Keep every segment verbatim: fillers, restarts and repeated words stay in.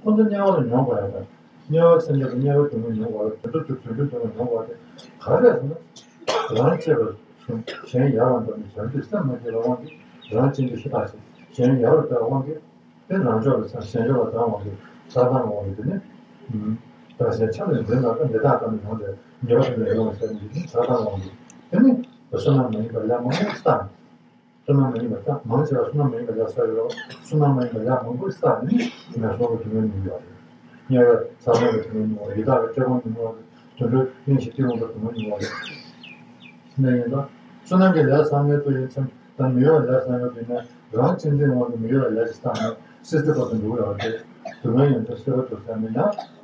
ཁོ་ཚོ་དམྱལ་བ་ལ་མྱོང་དགོས་ཡ་དང་། དམྱལ་བ་སེམས་ཅན་དང་དམྱལ་བའི་སྡུག་བསྔལ་མྱོང་དགོས་ཡ། དུད་འགྲོ་དུད་འགྲོའི་སྡུག་བསྔལ་མྱོང་དགོས་ཡ་དེ་ག་རེ་རེད་ཟེར་ན། རང་གཅེས་པར་གཟུང་གཞན་ཡལ་བར་འདོར་ནས་བྱང་ཆུབ་སེམས་མ་སྐྱེས་པའི་དབང་གིས་རང་གཅེས་འཛིན་ཤེས་པ་ཞིག་གཞན་ཡལ་བར་འདོར་བའི་དབང་གིས། དེ་རང་ཕྱོགས་ལ་སེམས་གཞན་ཕྱོགས་ལ་དང་བ་གི་ཆགས་སྡང་འོག་གི་དེ་ནི། བདག་གཞན་ཆགས་ལས་འདི་ལ་ཀ་འདི་དག་ཙམ་ཡོང་སྟེ་ཉེ་བར་དུ་ཡོང་བ་ཟེར་ནས་ཆགས་སྡང་འོག་གི་དེ་ནི་བསོད་ནམས་མ་ཡིན་པ་ལས་མང་པོ་བསགས་ནས། བསོད་ནམས་མ་ཡིན་པ་ད་མང་ཆེ་བ་བསོད་ནམས་མ་ཡིན་པ་ལས་བསགས་ཡོད། བསོད་ནམས་མ་ཡིན་པ་ལས་མང་པོ་བསགས་ནས་ངན་སོང་གི་སྡུག་བསྔལ་མྱོང་ཡོད་རེད། དམྱལ་བའི་ཚ་བ་གི་སྡུག་བསྔལ་མྱོང་བ། ཡི་དྭགས་ཀྱི་བཀྲེས་སྐོམ་མྱོང་བ། དུད་འགྲོའི་གླེན་ཞིང་བསྟེན་འོང་བའི་སྡུག་བསྔལ་མྱོང་བ་རེད། ནས་ཡིན་ཙང་བསོད་ནམས་ཀྱི་ལས་བསགས་མིན་དུ་ཡིན་ཙང་། ད་མི་གཡོ་བའི་ལས་བསགས་ཡོད་པས་ན་རང་གཅེས་འཛིན་འོག་ཏུ་མི་གཡོ་བའི་ལས་ཤིག་བསགས་ནས་སྲིད་རྩེ་བར་དུ་འགྲོ་གི་ཡོད་རེད། སྡུག་བསྔལ་ཡོང་དུས་སྲིད་པ་དུ་བསགས་ནས་ཡང་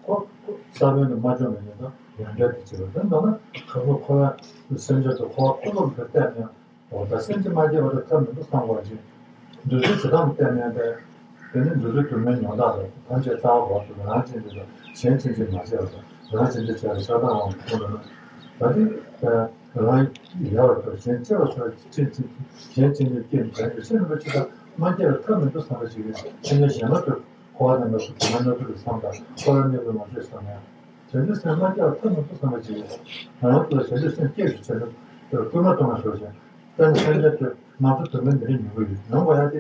ཁོ་ཁོ་ས་བོན་དུ་མ་བཅོམ་པ་ཡིན་ཙང་ཡང་བསྐྱར་དུ་བྱེད་པ་དེ་མདོར་ན་ཁ་ཁོ་ཁོ་རང་སེམས་ཅན་དུ་ཁོ་ཁོ་ལོག་གི་བལྟས་ནས་འོ་ད་སེམས་ཅན་མ་སྐྱེས་པ་དང་ཐབས་མི་འདུག་བསམ་དགོས་ཅིང་འདུ་འཛི་ཇི་ལྟར་བལྟས་ནས་ཏེ། དེ་ནི་འདུ་འཛི་དུ་མའི་མྱོང་བདག་རེད། ཐམས་ཅད་རྩ་བ་འོག་ཏུ་རང་གཅེས་འཛིན་དང་གཞན་གཅེས་འཛིན་མ་བྱས་པ་དང་རང་གཅེས་འཛིན་བྱས་པའི་ཆགས་སྡང་དབང་གིས་ཁོང་དུ་ན། ད་དེ་རང་ཡལ་བར་འདོར། གཞན་གཅེས་པར་གཟུང་བའི་གཅེས་འཛིན་གཞན་གཅེས་འཛིན་སྐྱེས་ནས་བྱང་ཆུབ་སེམས་རིན་པོ་ཆེ་དག་མ་སྐྱེས་པར་ཐབས་མི་འདུག་བསམ་པ་ཞིག་གིས་སེམས་ཅན་གཞན་མ་ཐུབ་འཁོར་བ་ནང་ལ་སུ་དུ་མ་ནོར་ཐུབ་པའི་བསམ་དང་འཁོར་བའི་གནས་ལུགས་ལོངས་སྤྱོད་བསམ་ཡང་བྱང་ཆུབ་སེམས་མ་སྐྱེས་པར་ཐབས་མི་འདུག་བསམ་པ་ཞིག་གིས་རང་ལུགས་ལ་བྱང་ཆུབ་སེམས་སྐྱེས་སུ་བྱས་ན་སྐུལ་མ་གཏོང་བ་སོགས་ཀྱང་། དཔེར་ན་སེམས་ཅན་ཚོས་ང་ཚོ་དུ་མའི་འདི་རིགས་ཉུང་གི་ཡོད། ཡོང་དགོས་ཡ་དེ་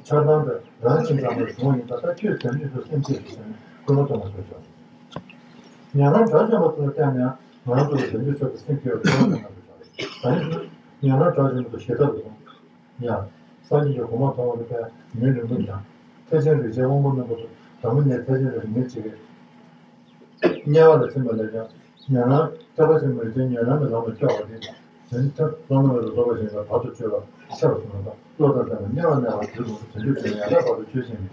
ཆགས་སྡང་དང་རང་གཅེས་འཛིན་ལ་བྱུང་བ་ཡིན་པ། ད་ཁྱོད་བྱང་ཆུབ་ཏུ་སེམས་བསྐྱེད་དུ་བྱས་ནས་སྐུལ་མ་གཏོང་བ་སོགས་ཀྱང་། ཉན་རང་དགྲ་བཅོམ་པ་ཚོ་ལ་བརྟེན་ནས་ང་རང་ཚོ་ལ་བྱང་ཆུབ་ཐོབ་པའི་སེམས་སྐྱེ་བར་སྐུལ་མ་གཏོང་བ་སོགས་ཀྱང་། ད་ནི་ཉན་རང་དགྲ་བཅོམ་པ་ཚོ་ཞེ་ཐག་ཏུ་སོང་ཡ། སངས་རྒྱས་ཀྱི་གོ་འཕང་ཐོབ་པ་ལ་བརྟེན་ཉོན་མོངས་པ་དང་ཐེག་ཆེན་རིགས་ཆེན་དབང་པོ་རྣོན་པོ་ཚོ་དང་པོ་ནས་ཐེག་ཆེན་རིགས་མི་གཅིག་གི་དམྱལ་བ་ལ་ཕྱིན་པ་ལས་ཀྱང་། ཉན་རང་ཐེག་པ་ཆེན་པོའི་རིགས་ཅན་ཉན་རང་གི་ལམ་ལ་སྐྱོ་བ་དེ། དེ་ནི་ཐབས་བླ་ན་མེད་པའི་རྫོགས་པ་ཆེན་པོའི་བར་དུ་གཅོད་པ་ཆེ་བར་གསུངས་པ་དང་། བློ་དང་ལྡན་པ་དམྱལ་བ་མནར་བ་དུས་གསུམ་དུ་བྱང་ཆུབ་ཆེན་པོའི་ཡང་དག་བར་དུ་གཅོད་ཅིང་།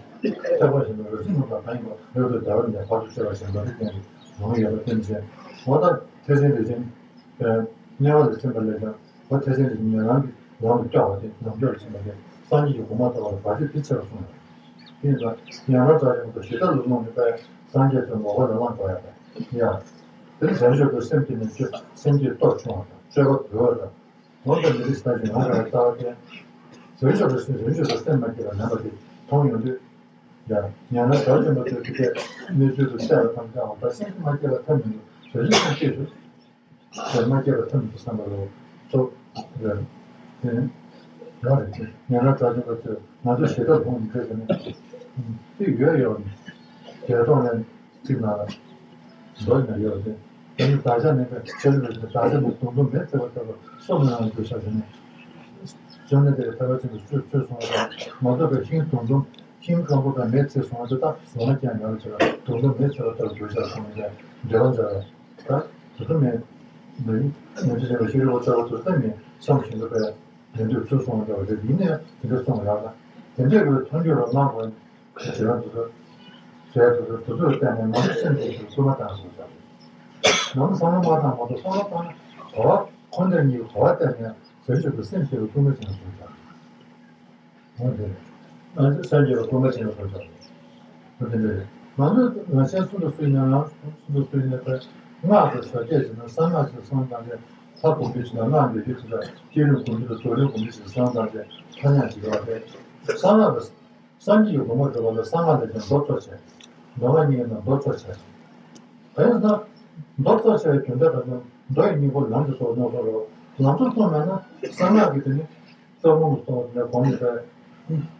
ཐེག་པ་ཆེན་པོའི་རོ་ཟན་ནོར་བ་གང་ཡིན་པ་རབ་ཏུ་བདེ་བ་ལ་བརྟེན་པར་དུ་གཅོད་པ་ཞེས་མདོ་སྡེ་རྟེན་གྱི་ལུང་ཡོད་པ་བསྟན་ཅིང་། འོ་ད་ཐེག་ཆེན་རིགས་ཅན། དམྱལ་བ་ལ་ཕྱིན་པ་ལས་ཀྱང་འོ་ཐེག་ཆེན་རིགས་ཉན་རང་གི་ལམ་དུ་སྐྱོ་བ་དེ་ལམ་སྐྱོ་ལ་ཕྱིན་པ་དེ་སངས་རྒྱས་ཀྱི་གོ་འཕང་ཐོབ་པ་ལ་བར་ཆད་དེ་ཆེ་བར་གསུངས་ཡོད། དེ་ཡིན་ཙང་ཉན་རང་དགྲ་བཅོམ་པ་ཞེ་དྲག་ལུས་ལོངས་ནི་པས་སངས་རྒྱས་ཚོའི་ངོ་བོ་ལ་བླང་དགོས་ཡ་དང་ཡ། དེ་ནི་བྱང་ཆུབ་ཏུ་སེམས་བསྐྱེད་ནས་སྤྱོད་སེམས་བསྐྱེད་སྟོབས་ཆུང་བ་དང་སྤྱོད་པ་འབུལ་བ་དང་། འོ་ད་མི་རིགས་ལྟ་ཞིང་ཡང་དག་པའི་ལྟ་བ་བསྟེན། བྱང་ཆུབ་ཏུ་བྱང་ཆུབ་ཏུ་སེམས་མ་བསྐྱེད་པ་ངན་པ་དེ་མཐོང་ཡོང་དུས། ཡ། ཉན་རང་དགྲ་བཅོམ་པ་ཚོས་དེ་སྐད་གནས་ཚུལ་དུ་བཤད་པ་ཐམས་ཅད་འོ་ད་སེམས་བསྐྱེད་མ་བསྐྱེད་པ་ཐབས་མི་འདུག་བྱང་ཆུབ་སེམས་བསྐྱེད་དུ། དེ་མ་སྐྱེས་པ་ཐམས་ཅད་བསམ་པ་རུ་ཚོགས་རེད། དེ་ཡང་རེད་དེ་ཉན་རང་དགྲ་བཅོམ་པ་ཚོས་ང་ཚོ་ཞེ་དྲག་ལྷུང་མི་འདོད་ཟེར་ནས་དེ་ཡོད་ཡོད་ནས་བརྒྱད་སྟོང་ལན་གཅིག་ནང་ལ་མདོ་ཡིན་ན་ཡོད་དེ། དེ་ནི་བདག་ཅག་ནི་ཆེ་རིགས་ཀྱི་བདག་ཅག་ནི་དུང་དུང་མེ་བརྩེགས་པ་ལྟ་བུ་སོ་མི་རང་གྱུར་ཤག་ཟེར་ནས་བརྗོད་ནས་དེ་ཐར་པ་ཆེན་པོ་ཆོས་ཆོས་གསུང་བ་དང་མ་ཐོབ་པའི་ཤིང་དུང་དུང་ཤིང་སྐམ་པོ་དང་མེ་བརྩེགས་སོང་བ་དེ་དག་ཟོ་མ་ཀྱང་ཡང་ལ་བྱེད་པ་དུང་དུང་མེ་བརྩེགས་པ་ལྟ་བུ་གྱུར་ཤག་གསུངས་ནས་འགྲེལ་པ་མཛད་པ། ད་དེ་ཚོ་མེད། མེད་མེད་དུ་བྱས་པའི་ཤེས་རིག་པ་ལྟ་བུ་དེ་ཚོ་མེད་བསམ་བཞིན་དུ་པས་ལན་དུ་ཚུར་སོང་བ་འདྲ་བ་རེད། ཡིན་ནའང་དེ་འདྲ་གསུངས་ཡག་ན་དེ་འདྲའི་རིགས་མཐོང་རྒྱུ་རོ་མང་བ་དེ་རང་དེ་ཚོ་བྱས་དེ་ཚོ་དེ་ཚོ་བལྟས་ནས་ང་ཚོ་སེམས་ཀྱི་ཚུར་སྐུལ་མ་བཏང་སོང་ཟེར། ང་ཚོ་བསམ་བློ་མ་བཏང་མ་གཏོགས་བསམ་བློ་བཏང་ན་གོ་བ་ཁོ་འདྲ་གཉིས་ཀྱི་གོ་བ་བལྟས་ནས་ཟེར་ཆོག་གི་སེམས་ཤེས་པའི་སྐུལ་མ་བྱས་ན་སོང་ཟེར། འོ་དེ་རེད། ང་ཚོ་སངས་རྒྱས་པ་སྐུལ་མ་བྱས་ན་སོང་ཟེར། འོ་དེ་འདྲ་རེད། ང་ཚོ་ང་ཚོའི་སུ་དང་སུ་ཡིན་ན་ང་སུ་དང་སུ་ཡིན་ན་ད་སྔགས་དང་ཟབ་རྒྱས་བྱས་ན་གསང་སྔགས་ཀྱི་གསང་སྟངས་དེ་ལྷ་གོང་འཕེལ་བྱས་ན་སྔགས་འདོན་རྒྱུ་བྱས་ན་བསྐྱེད་རིམ་གོང་འཕེལ་དང་རྫོགས་རིམ་གོང་འཕེལ་བྱས་ན་གསང་སྟངས་དེ་ཐ་སྙད་ཅིག་ཡོད་རེད། གསང་སྔགས་ལ་སངས་རྒྱས་ཀྱི་གོ་འཕང་སྒྲུབ་པ་ལ་གསང་སྔགས་ལས་ཀྱང་མདོ་གཙོ་ཆེ། མདོ་སྔགས་གཉིས་ཀྱི་ནང་མདོ་གཙོ་ཆེ། གང་ཡིན་ཟེར་ན། མདོ་གཙོ་ཆེ་བའི་དོན་དག་དང་མདོ་ཡི་སྙིང་པོ་ལམ་དུ་སོགས་སྣ་ཚོགས་རོ། ལམ་དུ་སོགས་མེད་ན་གསང་སྔགས་ཀྱི་དེ་ནི། གཙོ་བོ་སོགས་ནས་གོང་ནས་བས།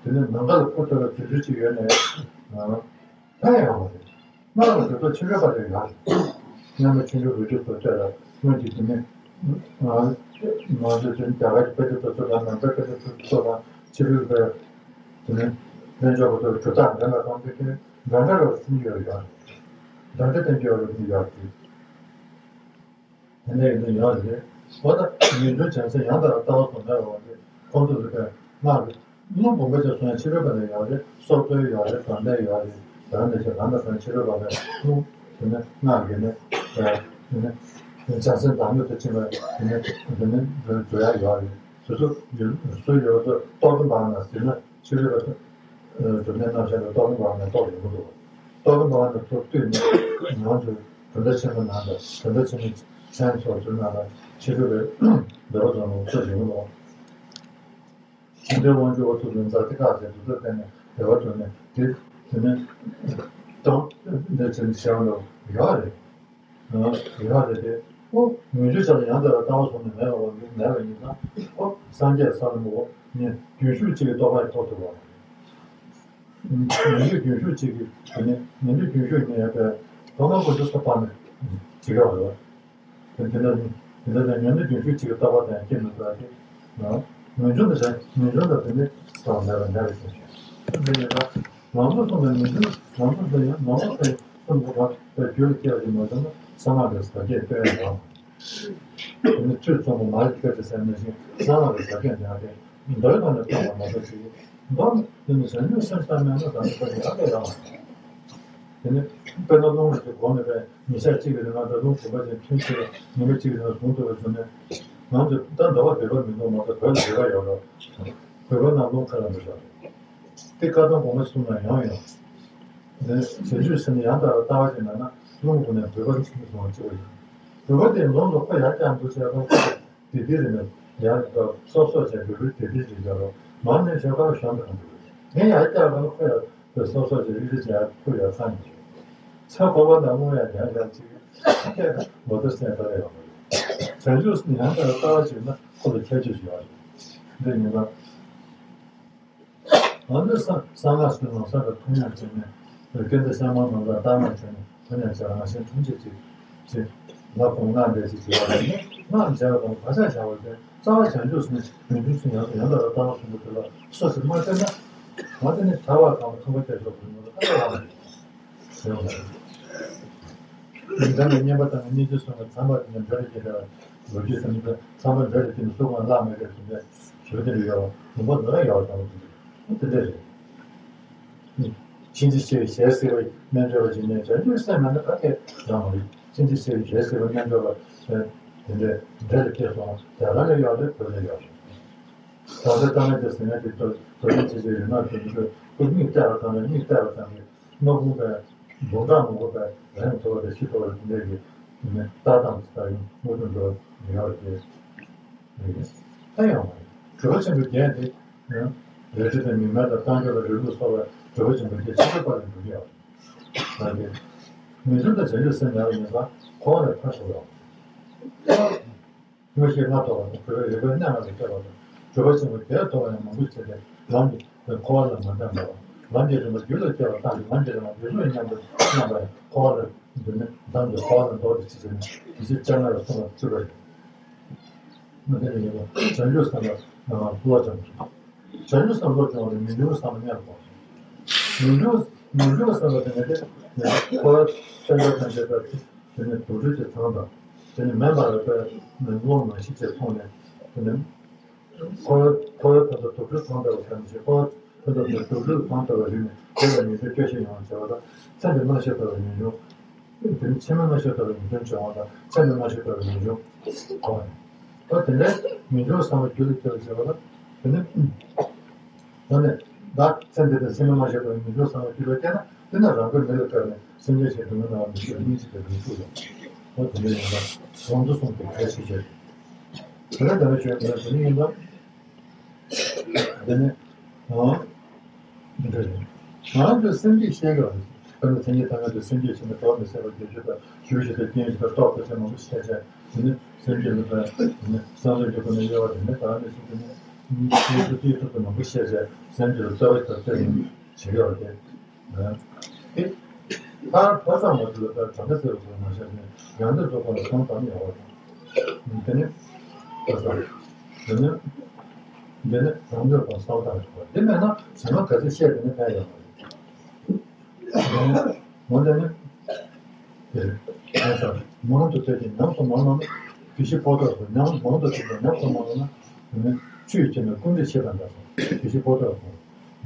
དེ་ནི་ནམ་མཁའ་ལ་འཕུར་ཐུབ་པའི་རྫུ་འཕྲུལ་ཅིག་ཡོད་ནས། ཕན་ཡོང་བ་རེད། སྔགས་ལ་དེ་ཚོ་ཕྱི་རོལ་པ་ལས་ཡོད་རེད། སྔོན་མ་ཕྱི་རོལ་རུ་ཅོ་ཚོ་བཅས་ལ་སྔོན་གྱི་དེ་ནི། ང་ང་ཚོ་དེ་རྒྱ་གར་གྱི་དཔེ་ཆ་དེ་ཚོ་དང་ནང་པའི་དཔེ་ཆ་དེ་ཚོ་དང་ཕྱི་རོལ་པའི་དེ་ནི་ལྷན་ཅོག་པ་ཚོ་གྲུབ་རྟགས་འདྲ་ལ་གཏོང་དུས་ཀྱི་འདྲ་འདྲ་རུ་སུན་ཡོད་ཡོད་རེད། འདྲ་འདྲ་བསྟན་རྒྱུ་ཡོད་རེད་ཡོད་རེད། དེ་འདྲ་ཡིན་དུས་ཡོད་རེད། འོ་ད་ངེས་འབྱུང་བྱང་སེམས་ཡང་དག་པར་ལྟ་བ་སོགས་མེད་པ་འོ་དེ་ཁོང་ཚོ་ལ་བས་སྔགས་ཀྱི། ཀླུ་འབུམ་པ་ཅིག་གསུང་ཡ་ཕྱི་རོལ་པ་ལ་ཡོད་རེད། སྲོག་རྩོལ་ཡོད་རེད། བགྲང་བསྡད་ཡོད་རེད། དེ་ནས་ཅིག་གང་དང་གང་ཕྱི་རོལ་པ་ལ་ཀླུ་དེ་ནས་སྔགས་ཀྱི་ནི་དེ་ནས་བྱང་སེམས་བདག་མེད་དུ་ཕྱིན་པ་དེ་ནས་དེ་ནས་འགྲོ་ཡ་ཡོད་རེད། དེ་ཚོ་ཡོད་སུ་ཡོད་ཚོ་རྟོག་གེ་འབར་ན་ཟེར་ན་ཕྱི་རོལ་པ་དེ་སྒྲུབ་གནས་རྣམ་གཞག་ལ་རྟོག་གེ་འབར་ན་རྟོག་ཡོང་གི་འདུག་རྟོག་གེ་འབར་ན་ཚུར་བཏུས་ནས་ང་ཚོས་བོད་ཟླ་ཆེན་པོ་ནང་དང་བོད་ཟླ་ཆེན་པོའི་མཚན་ཚོགས་ཚུལ་ནང་ལ་ཕྱི་རོལ་པའི་འདོད་པ་ཙམ་ལ་ཚུར་ཡོང་གི་འདུག་ཆེན་པོའི་དབང་ཕྱུག་འོ་ཐུག་ལུང་ཟླ་ཐིག་ཁ་ཟེར་དུས་ཚོད་བསྟན་ནས་རེ་བ་བཏོན་ནས་དེ་དེ་ནས་དང་ འདི་ཚོ་བྱས་ན་ཡག་རེད། ཡག་རེད་དེ། ཨོ་ངེས་འབྱུང་ཆ་ལ་ཡང་དག་པའི་ལྟ་བ་སོང་ནས་མེད་པ་བ་མེད་པ་ཡིན་ཙང་། ཨོ་སངས་རྒྱས་ས་ལ་མོ་ནི་རྒྱུན་ཞུགས་གཅིག་གི་རྟོགས་པ་ཐོབ་ཐུབ་པ། ཉན་ཐོས་རྒྱུན་ཞུགས་གཅིག་གིས་དེ་ནས་ཉན་ཐོས་རྒྱུན་ཞུགས་ཉན་ཡག་པའི་ཐོག་མར་ཀུན་ཏུ་སོ་ཕག་ནས་བྱེད་ཀྱི་ཡོད་རེད། དེ་དེ་འདྲ་ནི་དེ་འདྲ་ནི་ཉན་ཐོས་རྒྱུན་ཞུགས་གཅིག་གི་རྟོགས་པ་དང་སྐྱེ་མི་ཐུབ་པ་དེ། ངེས་འབྱུང་དང་ངེས་འབྱུང་དང་དེ་ནི་རྟོགས་མེད་པ་འདྲ་བའི་ཕྱིར། དེ་འདྲ་ཡིན་ན་ལམ་གཙོ་གསུངས་པའི་ངེས་འབྱུང་ལམ་གཙོ་དེ་ཡང་ལམ་གཙོ་དེ་གསུམ་གྱི་བར་དུ་རྒྱུད་ལ་སྐྱེ་བ་ཞིག་མ་བྱུང་ན་གསང་སྔགས་ཀྱི་ཟབ་རྒྱས་སྟོན་ཡང་། དེ་ནི་ཆོས་གསུམ་པོ་མ་རིག་པའི་ཟེར་ནས་ཞིང་གསང་སྔགས་ཀྱི་ཟབ་རྒྱས་འདི་ཡང་དེ་མདོའི་ཐོག་ནས་བཏོན་པ་མ་གཏོགས་ཅིག་མདོ་ནི་དེ་ནི་བྱང་ཆུབ་སེམས་བསམ་མེད་ན་དམ་པའི་ཐོག་ནས་ཡང་དེ་ཡང་། དེ་ནི་དཔེར་ན་རླུང་རེ་ཞིག་བསྒོམས་ནས་པས་ཉིན་ཞག་གཅིག་གི་རིང་ལ་རླུང་བུམ་པ་ཅན་ཐུན་གཅིག་ལ་ཉི་མ་གཅིག་གི་རིང་ལ་བཟུང་ཐུབ་པ་བྱུང་ནས། ང་ཚོས་ད་འདོད་པ་འདོད་པ་མི་འདུག་མ་གཏོགས་བོད་ལ་འདོད་པ་ཡོད་རེད། བོད་པ་རྣམས་རླུང་ཁ་ལ་མི་ཤོར། དེ་བཀའ་གདམས་གོང་མ་གསུངས་ན་ཡང་ཡང་། དེ་ནི་བྱང་ཆུབ་སེམས་ནི་ཡང་དག་པའི་ལྟ་བ་ཅན་ན་ན་རླུང་བུ་ནས་བོད་པ་གསུངས་པ་གཅིག་པ་ཡིན། བོད་པ་དེ་ལོ་ལོ་ཁོ་ཡར་བཀྱག་འདུག་བྱས་རོགས་ཁོ་དེ་དེ་རེད་མེད་ཡར་སོ་སོ་བྱས་བོད་པའི་དེ་དེ་རེད་བྱས་རོགས་མར་ནས་བྱས་ཁོ་གཞན་དུ་གང་དུ་རེད། ངས་ཡར་བཀྱག་རོགས་ཁོ་ཡར་སོ་སོ་བྱས་རིག་རིག་བྱས་ཁོ་ཡར་ཚང་གི་རེད། ཚེ་འཁོར་བ་ན་རླུང་ཡར་ཡར་ཡར་ཅིག་མོ་ཏོར་སེང་ཏོར་ཡོང་གི་རེད། བྱང་ཆུབ་སེམས་ཡང་དག་པའི་ལྟ་བ་ཅན་ན་ཁོ་ལ་ཁྱད་ཆོས་ཤིག་ཡོད་རེད། འདི་ཡིན་ན། ང་ཚོས་གསང་གསང་སྔགས་སུ་ལམ་སང་དུ་ཐུགས་ཉམས་བྱས་ནས་སྐད་འདི་སེམས་མང་མང་དང་བཏང་མ་བྱས་ནས་ཐུགས་ཉམས་བྱས་ལ་ང་ཞེན་ཐམས་ཅད་ཅིག་ཅིག་ལ་ཁོང་སྔགས་འདས་ཅིག་བྱེད་པ་རེད། སྔགས་བྱས་པ་དང་བག་ཆགས་བཞག་པ་དེ་རྩ་བ་བྱང་ཆུབ་སེམས་ངེས་འབྱུང་སེམས་ཡང་དུ་ཡང་དག་པར་བཏང་བ་གསུམ་པོ་དེ་ལ་སོ་སོས་མ་བརྩོན་ན། ང་ཚོ་ནི་ཐར་བ་དང་ཐོབ་པ་སྐྱབས་སོགས་ཀྱི་ངོ་ལ་ཁ་ཁ་ལ་མ་རེད། ཡོང་བ་རེད། ཉིན་གང་ལ་བསྙེན་པ་དང་སྙིང་རྗེ་སོགས་ལ་ཚང་བ་དེ་ནི་འབྲས་ལ་སྐྱེ་བའི་ལོ་རྒྱུས་སམ་ཚང་བ་འབྲས་ལ་སྐྱེ་ནས་སུ་གང་བརླག་མེད་པའི་དོན་དེ་ཞུ་དེ་ལ་ཡོད་པ་མུན་པ་འདི་ལ་ཡོད་པ་དང་དེ་འདྲ་རེད། ཕྱིན་ཅི་ཕྱིར་ཞལ་བསིལ་བའི་སྨན་བཅོས་པ་ཅིག་ནས་བྱང་ཆུབ་སེམས་མེད་ན་ག་གེ་ཡང་མ་རེད། ཕྱིན་ཅི་ཕྱིར་ཞལ་བསིལ་བའི་སྨན་བཅོས་པ་དེ་འདྲའི་འབྲས་ལ་སྐྱེས་སོང་དེ་ག་ལ་ཡོད་རེད་བོད་ལ་ཡོད་རེད། ད་ལྟ་ལྟ་ན་དེ་ཟེར་ན་དེ་དོ་དོ་དམ་ཅན་གྱི་ཡོད་ན་དེ་འདྲ་སྐུ་མིག་བལྟས་པ་ཙམ་ལ་མིག་བལྟས་པ་ཙམ་གྱིས། སྣ་ཁུང་པའི་འབུམ་ཕྲག་མང་པོ་པའི་རིང་དུ་བ་དང་ཤི་ཐོག་ལ་འདས་ཀྱི་ནི་རྟགས་དང་ས་ཡིན་དངོས་གྲུབ་འགྲོ་ཡོད་དེ། ཨ་ཡང་གྲུབ་པ་ཆེན་པོའི་རྒྱན་དེ་རལ་གྲི་དང་མིག་དམར་དང་རྟ་མགྲིན་ལ་རིལ་བུ་སོགས་པའི་གྲུབ་པ་ཆེན་པོའི་རྒྱན་ཆེན་པོའི་པར་ལ་འགྲོ་གི་ཡོད། ད་དེ་ངེས་འབྱུང་དང་བྱང་ཆུབ་སེམས་ཡང་ཡིན་པ་འཁོར་བ་ལས་ཐར་ཐུབ་ཡོད། མངོན་ཤེས་ལྔ་ཐོབ་པ་དང་གྲུབ་པའི་རིག་པའི་གནས་ལྔ་ལ་སྤྱད་པ་དང་གྲུབ་པ་ཆེན་པོ་བརྒྱད་ཐོབ་པ་ཡང་མང་པོ་བྱས་ཏེ་ལམ་གྱི་འཁོར་བ་ལ་མ་འདམ་པ། ལམ་གྱི་རིམ་པ་རྒྱུད་ལ་སྐྱེ་བ་དང་ལམ་གྱི་རིམ་པ་རྒྱུད་ལ་མཉམ་དུ་མཉམ་པ་ཡང་འཁོར་བ་ལ་འདུས་ནས་འདམ་གྱི་འཁོར་བ་ལ་འདོར་ཏེ་ཕྱིན་ཆད་ནས་དེ་ཕྱིར་སྤྱན་སྔ་ལ་སོང་བར་གྱུར་པ་རེད། མ་དེ་ནས་ཡིན་པ་བྱང་ཆུབ་སེམས་ལ་བློ་སྦྱོང་དགོས། བྱང་ཆུབ་སེམས་ལ་བློ་སྦྱོང་བ་ལས་ངེས་འབྱུང་བསམ་པ་མཉམ་དུ་ངེས་འབྱུང་ངེས་འབྱུང་བསམ་པ་དེ་ནི་དེ་འཁོར་བའི་སེམས་ཅན་ཐམས་ཅད་པ་དེ་ནི་དུག་སྦྲུལ་གྱི་ཚང་དང་དེ་ནི་མེ་འབར་བའི་དཔེ་ནི་རླུང་མ་ཞིག་ཅེས་མཐོང་ནས་དེ་ནི་འཁོར་བའི་འཁོར་བའི་དོན་དུ་དུག་སྦྲུལ་ཚང་ལྟ་བུ་ཟེར་ནས་ཞེས་འཁོར་བའི་དོན་དུ་དུག་སྦྲུལ་ཚང་ལྟ་བུ་རིག་ནས་དེ་ལ་ངེས་འབྱུང་སྐྱོ་ཤས་ཡོང་བར་བྱ་བ་དང་ཚེ་འདི་སྣང་ཤས་ལྟ་བུ་ངེས་འབྱུང་། དེ་ནི་ཕྱི་མ་སྣང་ཤས་ལྟ་བུའི་ངེས་འབྱུང་བྱུང་བ་དང་ཚེ་འདི་སྣང་ཤས་ལྟ་བུའི་ངེས་འབྱུང་གོ་བ་རེད། ད་དེ་ནས་ངེས་འབྱུང་བསམ་པ་རྒྱུད་ལ་སྐྱེ་བར་བྱེད་པ་ལ་དེ་ནི། ད་ནི་བདག་ཚེ་འདི་དང་ཕྱི་མ་སྣང་ཤས་ལྟ་བུའི་ངེས་འབྱུང་བསམ་པ་རྒྱུད་ལ་སྐྱེས་ན་དེ་ནི་རང་གི་མི་ལ་བཀར་ནས་སེམས་ཅན་གཞན་སྡུག་བསྔལ་ན་བ་མི་སྐྱེ་བ་སྙིང་རྗེ་དང་རིང་ཐུང་ལ། འོ་དེ་འདྲ་ཡིན་ན་གོང་དུ་གསུངས་པའི་གལ་ཆེ་ཆེ་རེད། དེ་ལ་དེ་ནི་ཆོས་དེ་ནི་དེ་ནི་ཡིན་ལ། དེ་ནི། འོ། འདི་རེད། ང་ཚོས་སེམས་བསྐྱེད་བཤད་དགོས་རེད། དཔེར་ན་མཚན་ཉིད་ཐ་སྙད་དུ་སེམས་བསྐྱེད་བྱས་ནས་གདོན་མི་ཟ་བར་རྒྱལ་གཞི་དང་ཞུ་ཞིང་དང་རྐྱེན་ཞིང་དང་རྟོག་པའི་ཚེ་མང་པོ་བཤད་བྱས་དེ་ནི་སེམས་བསྐྱེད་ལ་དཔེར་དེ་ནི་བསམ་བློ་འཇུག་པ་ནས་དབྱེ་བ་དེ་ནི་བདག་མེད་གསུམ་དེ་ནི་སྐྱེས་བུ་སྐྱེས་ཐུབ་ཏུ་མང་པོ་བཤད་བྱས་སེམས་བསྐྱེད་ལ་རྩོལ་བ་ཞིག་དང་རྩོལ་ནས་བྱེད་ཀྱི་ཡོད་རེད། དེ་ཕར་ཕ་སངས་མ་ཐུབ་ལ་ད་གྲངས་ཀ་བཙལ་བ་ཟེར་མ་བཤད་ནས་ཡང་དེ་རྫོགས་པ་ལ་སོང་ཙམ་ཡོང་བ་དང་། དེ་ནི་ཕ་སངས། དེ་ནི། དེ་ནི་རང་འདོད་པ་སངས་དང་རེད་པ། དེ་མེད་ན་ཟེར་མ་ག་ཚོད་བཤད་དེ་ནི་ཕན་ཡོང་བ་རེད། དེ་ནི་འོ་དེ་ནི། དེ་རེད། ཕ་སངས་མང་དུ་ཐོས་ཀྱང་ཉམས་སུ་མ་བླངས་ན། དེ་བཞིན་པོ་ཏོ་སོགས་ཉམས་མང་དུ་ཐོས་ཀྱང་ཉམས་སུ་མ་བླངས་ན། དེ་ནི་ཆུས་ཁྱེར་ནས་སྐུམ་འདྲེས་ཤེས་པ་འདྲ་སོང་། དེ་བཞིན་པོ་ཏོ་སོགས།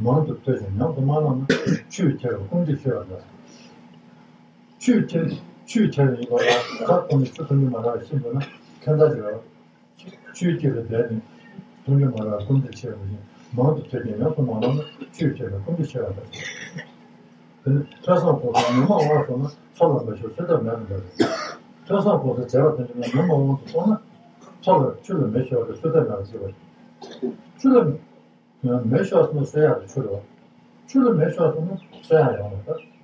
མང་དུ་ཐོས་ཤིང་ཉམས་སུ་མ་བླངས་ན་ཆུས་ཁྱེར་བ་སྐུམ་འདྲེས་ཤེས་པ་འདྲ། ཆུས་ཁྱེར་ཆུས་ཁྱེར་བ་ཡིན་པ་ལ་ཁ་ཁོ་ནས་ཚུར་ཐོན་རྒྱུ་མ་རག་པ་ཤེས་དགོས་ན་ཁྱད་མཚར་ཅིག་རེད། ཆུས་ཁྱེར་བའི་བརྡས་ནི་ཐོན་རྒྱུ་མ་རག་སྐུམ་འདྲེས་ཤེས་པ་བཞིན་མང་དུ་ཐོས་ཀྱང་ཉམས་སུ་མ་བླངས་ན་ཆུས་ཁྱེར་བ་སྐུམ་འདྲེས་ཤེས་པ་འདྲ། དེ་ནི་ཐོས་བསམ་སྒོམ་གསུམ་ཉོན་མོངས་དབང་སོང་ན་ཚོགས་ལ་མ་ཞུགས་ཚུལ་ཐབས་མེད་པ་འདྲ། ཐོས་བསམ་སྒོམ་གསུམ་བྱས་པ་དེ་འདྲ་ན་ཉོན་མོངས་དབང་དུ་སོང་ན་ཚོགས་ལ་ཆུ་ལ་མེ་ཤོར་བའི་ཚུལ་ཐབས་མེད་པ་ཅིག་རེད། ཆུ་ལ། མེ་ཤོར་སོང་ན་གསོད་ཡག་དེ་ཆུ་རེད་བ། ཆུ་ལ་མེ་ཤོར་སོང་ན་གསོད་ཡག་ཡོང་བ་རེད།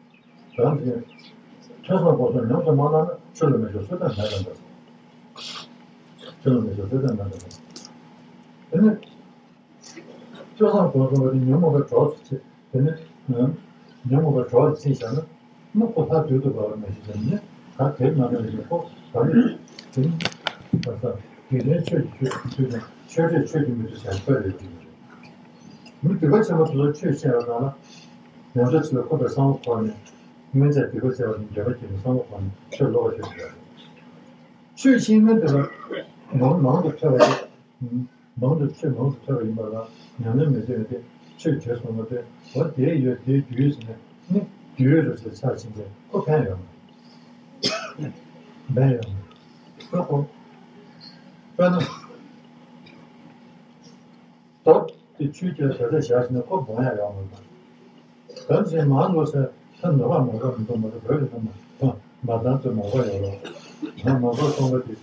རང་གི་ ཐོས་བསམ་སྒོམ་གསུམ་ཉམས་སུ་མ་བླངས་ན་ཆོས་ལ་མི་སྦྱོར་ཚུལ་ཁྲིམས་མེད་པར་འགྲོ། ཆོས་ལ་མི་སྦྱོར་ཚུལ་ཁྲིམས་མེད་པར་འགྲོ། དེ་ནི་ཐོས་བསམ་སྒོམ་གསུམ་པོ་དེ་ཉོན་མོངས་པའི་གྲོགས་སུ་བྱེད། དེ་ནི་ཉོན་མོངས་པའི་གྲོགས་ལ་ཚིག་བཞག་ན། ནི་ཁོ་ལྷ་དུས་དུ་འབར་བ་མེད་ཞིང་དེ་ནི་ད་དེ་མ་ནོར་ཞིང་ཁོ་བར་ནི་དེ་ནི་ད་ས་དགེ་ལྡན་ཆོས་ཀྱི་ཆོས་ཀྱི་མཐུ་དང་ཆོས་འབྲེལ་ཆོས་ཀྱི་མི་མཐུ་བྱ་བའི་རེ་བ་ཡོད། མི་སྡིག་པ་ཆེན་པོ་དེ་ཚོ་ཆོས་བཤད་པ་དང་ལ། ཡོངས་གྲགས་ཆེ་ལ་ཁོ་པའི་བསམ་བློ་འཁོར་ནས་སྔོན་ཆད་སྡིག་པ་བྱས་པ་དེ་འདོད་པ་སྐྱེས་ནས་བསམ་བློ་འཁོར་ནས་ཆོས་ལོག་པ་ཞིག་རེད། ཆོས་ཤེས་མཁན་དེ་ལ་མང་མང་དུ་ཐོས་པ་དེ། མང་དུ་ཆོས་མང་དུ་ཐོས་པ་ཡིན་པ་ལ་ཉམས་ལེན་མི་བྱས་ཏེ་ཆོས་བྱེད་སོང་བ་དེ་འོ་དེ་ཡོད་དེ་རྒྱུ་ཡོད་ཟེར་ནས་ནི་རྒྱུ་ཡོད་རེད་ཟེར་ཆགས་ཕྱིན་ཏེ་ཁོ་ཕན་ཡོད་མ་རེད། ཕན་ཡོད་མ་རེད། ཁོ་ཁོ་དཔེར་ན། མདོ་དེ་ཆོས་ཀྱི་ཞལ་ཟས་བཞག་ཕྱིན་ན་ཁོ་སྦོང་ཡག་ཡོད་མ་རེད། གང་ཞིག་མར་ལུག་ཟེར་ཐ་ནོར་བ་མ་གོ་མི་འདུག་མ་གཏོགས་བོད་ཀྱི་ཐ་མ་མ་དང་དུ་མ་གོ་ཡོད་རོགས། ང་མ་གོ་གསུངས་པ་དེ།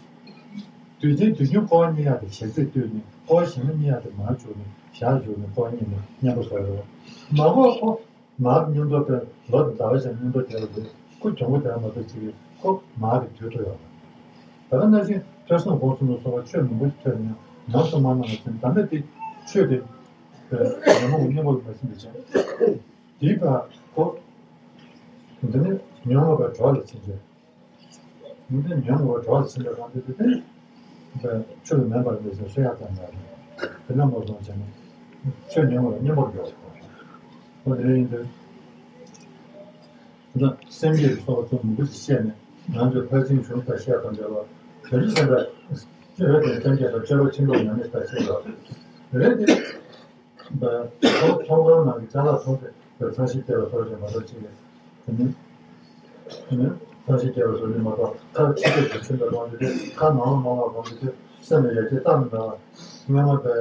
དུས་ཆེན་དུས་རྒྱུན་ཀོ་བ་རྙེད་ཡག་དེ་ཞག་ཚིགས་བཏུས་ནས་ཀོ་བ་གཞན་པ་རྙེད་ཡག་དེ་མར་བཅུག་ནས་ཞག་བཅུག་ནས་ཀོ་བ་རྙེད་ནས་མཉམ་པོ་བཟོ་ཡོད་རོགས། མ་གོ་ཁོ་མར་མཉམ་དུ་དེ་ལོ་དང་ཟླ་བ་ཞིག་མཉམ་དུ་དེ་ལ་དེ་ཁོ་གྱོང་པོ་དེ་མ་གཏོགས་ཅི་ཡོད་ཁོ་མར་གི་དུས་ཐོ་ཡོད་རོགས། ད་ག་ནང་བཞིན་ཐོས་བསམ་སྒོམ་གསུམ་ལ་སོགས་པ་ཆོས་མང་པོ་ཞིག་ཐོས་ནས་ཉམས་སུ་མ་བླངས་པ་ཙམ་ད་ལྟ་དེ་ཆོས་དེ་ཉོན་མོངས་ཀྱི་གཉེན་པོ་ལ་མ་ཟིན་པའི་ཕྱིར། དེའི་བར་ཁོ། འདི་ནི་ཉོན་མོངས་པའི་གྲོགས་ལ་ཕྱིན་ཏེ། འདི་ནི་ཉོན་མོངས་པའི་གྲོགས་ལ་ཕྱིན་པའི་དབང་དུ་དེ་ཆོས་ལ་མེད་པར་མི་ཟིན་སུ་ཡང་བསྟན་པ་རེད། དེ་ན་མ་སོང་བྱས་ནས་ཆོས་ཉོན་མོངས་ལ་གཉེན་པོར་འགྱུར་བ་དང་། འོ་དེ་ཡིན་དུས། ད་སེམས་བསྐྱེད་ཀྱི་སོགས་ཚོ་མང་པོ་ཞིག་བཤད་ནས་ང་ཚོས་ཕར་ཕྱིན་བྱུང་ལྟ་བཤད་དང་འབྲེལ་བ་བྱང་ཆུབ་སེམས་དཔའ་སྤྱོད་པའི་སེམས་བསྐྱེད་དང་སྤྱོད་པ་ཆེན་པོ་ཉམས་ལེན་ལྟ་བཤད་པ་རེད་དེ། ཚོང་ཁང་ནང་གི་ཅ་ལག་ཚོང་དེ་ཚང་ཞིབ་བལྟས་པ་སོགས་ཀྱི་མ་གཏོགས་ཅི་ཡང་། དེ་ནི་ཚང་ཞིབ་བལྟས་པ་སོགས་ཀྱི་མ་གཏོགས་ཁ་ཕྱི་སྐད་དུ་ཕྱིན་པའི་དབང་གིས་ཁ་ནང་ལ་མ་ལབ་དབང་གིས་སེམས་ལ་ཡ་གྱལ་བཏང་མི་འདྲ་བ། སྔོན་མ་དེ་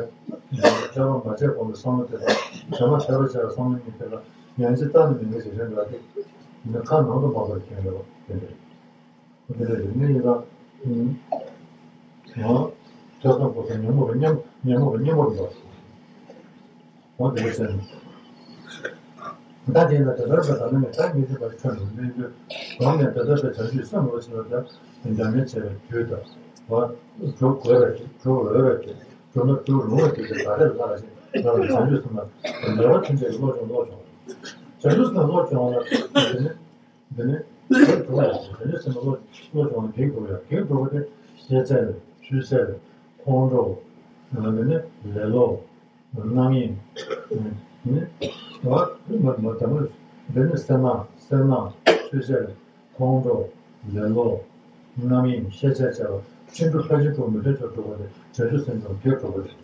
ཕལ་པ་མ་བྱས་གོང་གི་བསམ་བློ་དེ་དང་བྱས་མ་ཕལ་པ་བྱས་པའི་བསམ་བློ་གཉིས་དེ་ལ་ཡང་ཅི་བཏང་ནི་མི་འདྲ་ཞིག་རེད་འདྲ་སྟེ། དེ་ནི་ཁ་ནང་དུ་མ་ལབ་མཁན་རེད་བ་དེ་འདྲ། འདི་ལས་རིག་གནས་ཡིན་ལ། ཡང་ཐོས་བསམ་སྒོམ་གསུམ་ཉོན་མོངས་པའི་གཉེན་ཉོན་མོངས་པའི་གཉེན་པོར་འགྲོ། འོ་དེ་འདྲ་བྱས་ནས། ད་དེ་ལ་དེ་ལྟར་བ་དང་ནི་ད་ངེས་ཤེས་པ་ཁྱོད་ནི་མི་འདོད། གོང་ནས་དེ་ལྟར་བའི་བྱང་ཆུབ་སེམས་འོད་ཆེན་པོ་དེ་འཇམ་མཉེན་བྱེད་པའི་དུས་དང་། བ། སྒྲུབ་དགོས་པའི་དུས་སྒྲུབ་འོས་པའི་དུས་སྒྲུབ་ན་སྒྲུབ་རུང་བའི་དུས་དེ་ད་རེས་ལྷག་ཅིང་ང་ལ་བྱང་ཆུབ་སེམས་ལ་ལེགས་པ་ཐམས་ཅད་ཀྱི་བློ་སྦྱོང་བློ་སྦྱོང་། བྱང་ཆུབ་སེམས་ལ་བློ་སྦྱོང་བ་ལ་དེ་ནི། འདི་ནི་གེགས་སྒྲུབ་ཡག་གི་དེ་ནི་སེམས་པ་བློ་བློ་སྦྱོང་བ་གེགས་སྒྲུབ་ཡག་གེགས་སྒྲུབ་པ་དེ་ཤེས་བྱ་རེད། ཆོས་བྱ་རེད། ཁོང་ཁྲོ། འདི་ནི་ལེ་ལོ། རྣམ་གཡེང་། ནི་བ་མ་མ་དམ་པ་འདི་ནི་སེར་སྣ་སེར་སྣ་ཆོས་བྱ་རེད། ཁོང་ཁྲོ། ལེ་ལོ། རྣམ་གཡེང་ཤེས་བྱ་བྱ་བ་ཕྱིན་དྲུག་ཕར་ཕྱིན་དྲུག་མི་མཐུན་ཕྱོགས་སྒྲུབ་པ་དེ་བྱང་ཆུབ་སེམས་ཀྱི་གེགས་སྒྲུབ་པ་རེད།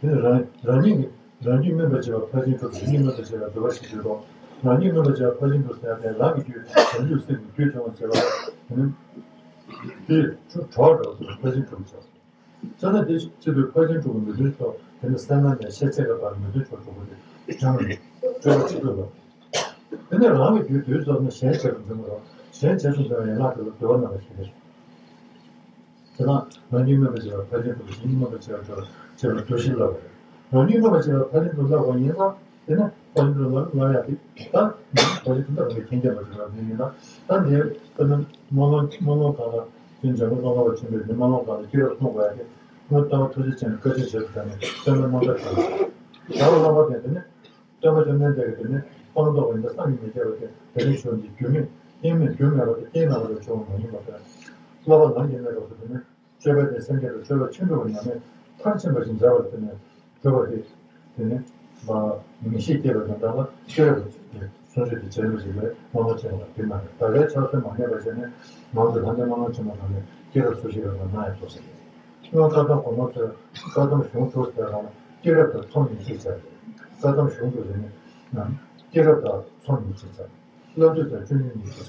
དེ་ནི་རང་རང་ཉིད་ཀྱི་རང་རྒྱུད་སྨིན་པར་བྱེད་པ་ཕར་ཕྱིན་དྲུག་རང་ཉིད་སྨིན་པར་བྱེད་པ་སྒྲུབ་པ་ཞེས་བརྗོད་དོ། རང་ཉིད་སྨིན་པར་བྱེད་པ་ཕར་ཕྱིན་དྲུག་ཟེར་ཡག་དེ་རང་གི་རྒྱུད་བྱང་ཆུབ་སེམས་ཀྱི་རྒྱུད་སྦྱོང་བར་བྱེད་པ་དེ་ནི་དེ་ཆུ་གྲོགས་རེད་ཕར་ཕྱིན་དྲུག་བྱ། ས་ན་དེ་ཕྱིན་དྲུག་ཕར་ཕྱིན་དྲུག་གི་མི་མཐུན་ཕྱོགས་དེ་ནི་སེར་སྣ་ནས་ཤེས་བྱ་གི་བར་མི་མཐུན་ཕྱོགས་སྒྲུབ་པ་དེ་སྦྱང་ནས་སྤྱོད་པ་གཅིག་པུ་ལ། དེ་ནས་རང་གི་རྒྱུད་དུས་ཙམ་ན་གཞན་གཅིག་ཏུ་འཛིན་པ་དང་གཞན་གཅིག་ཏུ་འཛིན་པའི་ཡན་ལག་དེ་ལ་འདུལ་བ་རྣམ་པ་ཞེས་ཟེར། དེ་དང་རང་ཉིད་སྨིན་པར་བྱེད་པ་ཕར་ཕྱིན་དྲུག་གཞན་ཉིད་སྨིན་པར་བྱེད་པ་བྱེད་པ་འདུ་ཤེས་བསླབ་པ་རེད། རང་ཉིད་སྨིན་པར་བྱེད་པ་ཕར་ཕྱིན་དྲུག་བསླབ་པ་ཡིན་ཙང་དེ་ནི་ཕར་ཕྱིན་དྲུག་བསླབ་བསླབ་ཡག་དེ་ད་ཕར་ཕྱིན་དྲུག་ལ་རང་གི་མཁྱེན་རྒྱ་མ་བྱུང་བ་དེ་ཡིན་ན་ད་འདིར་དཔེར་ན་སྨོན་ལམ་སྨོན་ལམ་གང་ལ་དེ་འཇམ་མགོན་ཀློང་ལ་བ་ཆེན་པོས་འདི་སྨོན་ལམ་གང་ལ་སྐྱེས་རབས་མཐོང་དགོས་ཡག་དེ་སྔོན་སྟོན་པ་ཐུགས་རྗེ་ཅན་གྱིས་བཀའ་ཆོས་ཞལ་དུ་བཞག་ནས་སྟོན་པའི་རྣམ་ཐར་གང་ལ་བྱ་བ་བསླབ་པ་དེ་དེ་ནི། སྟོན་པ་བཅོམ་ལྡན་འདས་ཀྱིས་དེ་ནི་སྤངས་རྟོགས་པ་ཡིན་ན་བསམ་གྱིས་མི་ཁྱབ་པ་དེ་དེ་ནི་ཞུ་འདི་རྒྱུ་མེད་རྐྱེན་མེད་རྒྱུ་མེད་པ་དེ་རྐྱེན་མེད་པ་ལ་བྱུང་བ་མ་ཡིན་པ་དང་། བསླབ་པ་ལམ་གྱི་གནས་སྐབས་སུ་དེ་ནི་སྤྱོད་པ་དེ་སེམས་བསྐྱེད་དང་སྤྱོད་པ་ཆེན་པོའི་ཉམས་ལེན་མཐར་ཕྱིན་པ་ཞིག་མཛད་པ་དེ་ནི་སྒྲུབ་པ་དེ་དེ་ནི་མ་ངེས་ཤེས་སྐྱེས་པ་དང་འདྲ་བ་སྤྱོད་པ་དེ་གསུང་ཆོས་དེ་བྱེད་ལུགས་ཤིག་ལས་སྨོན་ལམ་ཆེན་པོ་དང་དེ་མ་རེད། ད་གའི་ཕྱག་སྲོལ་མ་ངེས་པ་བྱས་ནས་ང་ཚོས་ལྷ་ལྡན་སྨོན་ལམ་ཆེན་མོ་དང་ནི་སྐྱེས་རབས་སུ་ཞིག་ལ་ང་གནང་ཡག་ཐུགས་སེམས་སྔོན་བཀའ་གདམས་གོང་མ་ཚོས་བཀའ་གདམས་གཞུང་དྲུག་ཟེར་བ་ལ་སྐྱེས་རབས་དང་ཚོམས་གཉིས་གཅིག་ཆར། བཀའ་གདམས་གཞུང་དྲུག་ཟེར་ནས་ནམ་སྐྱེས་རབས་དང་ཚོམས་གཉིས་གཅིག་ཆར། བླ་མདོ་དང་བཅུ་གཉིས་གཉིས་གཅིག་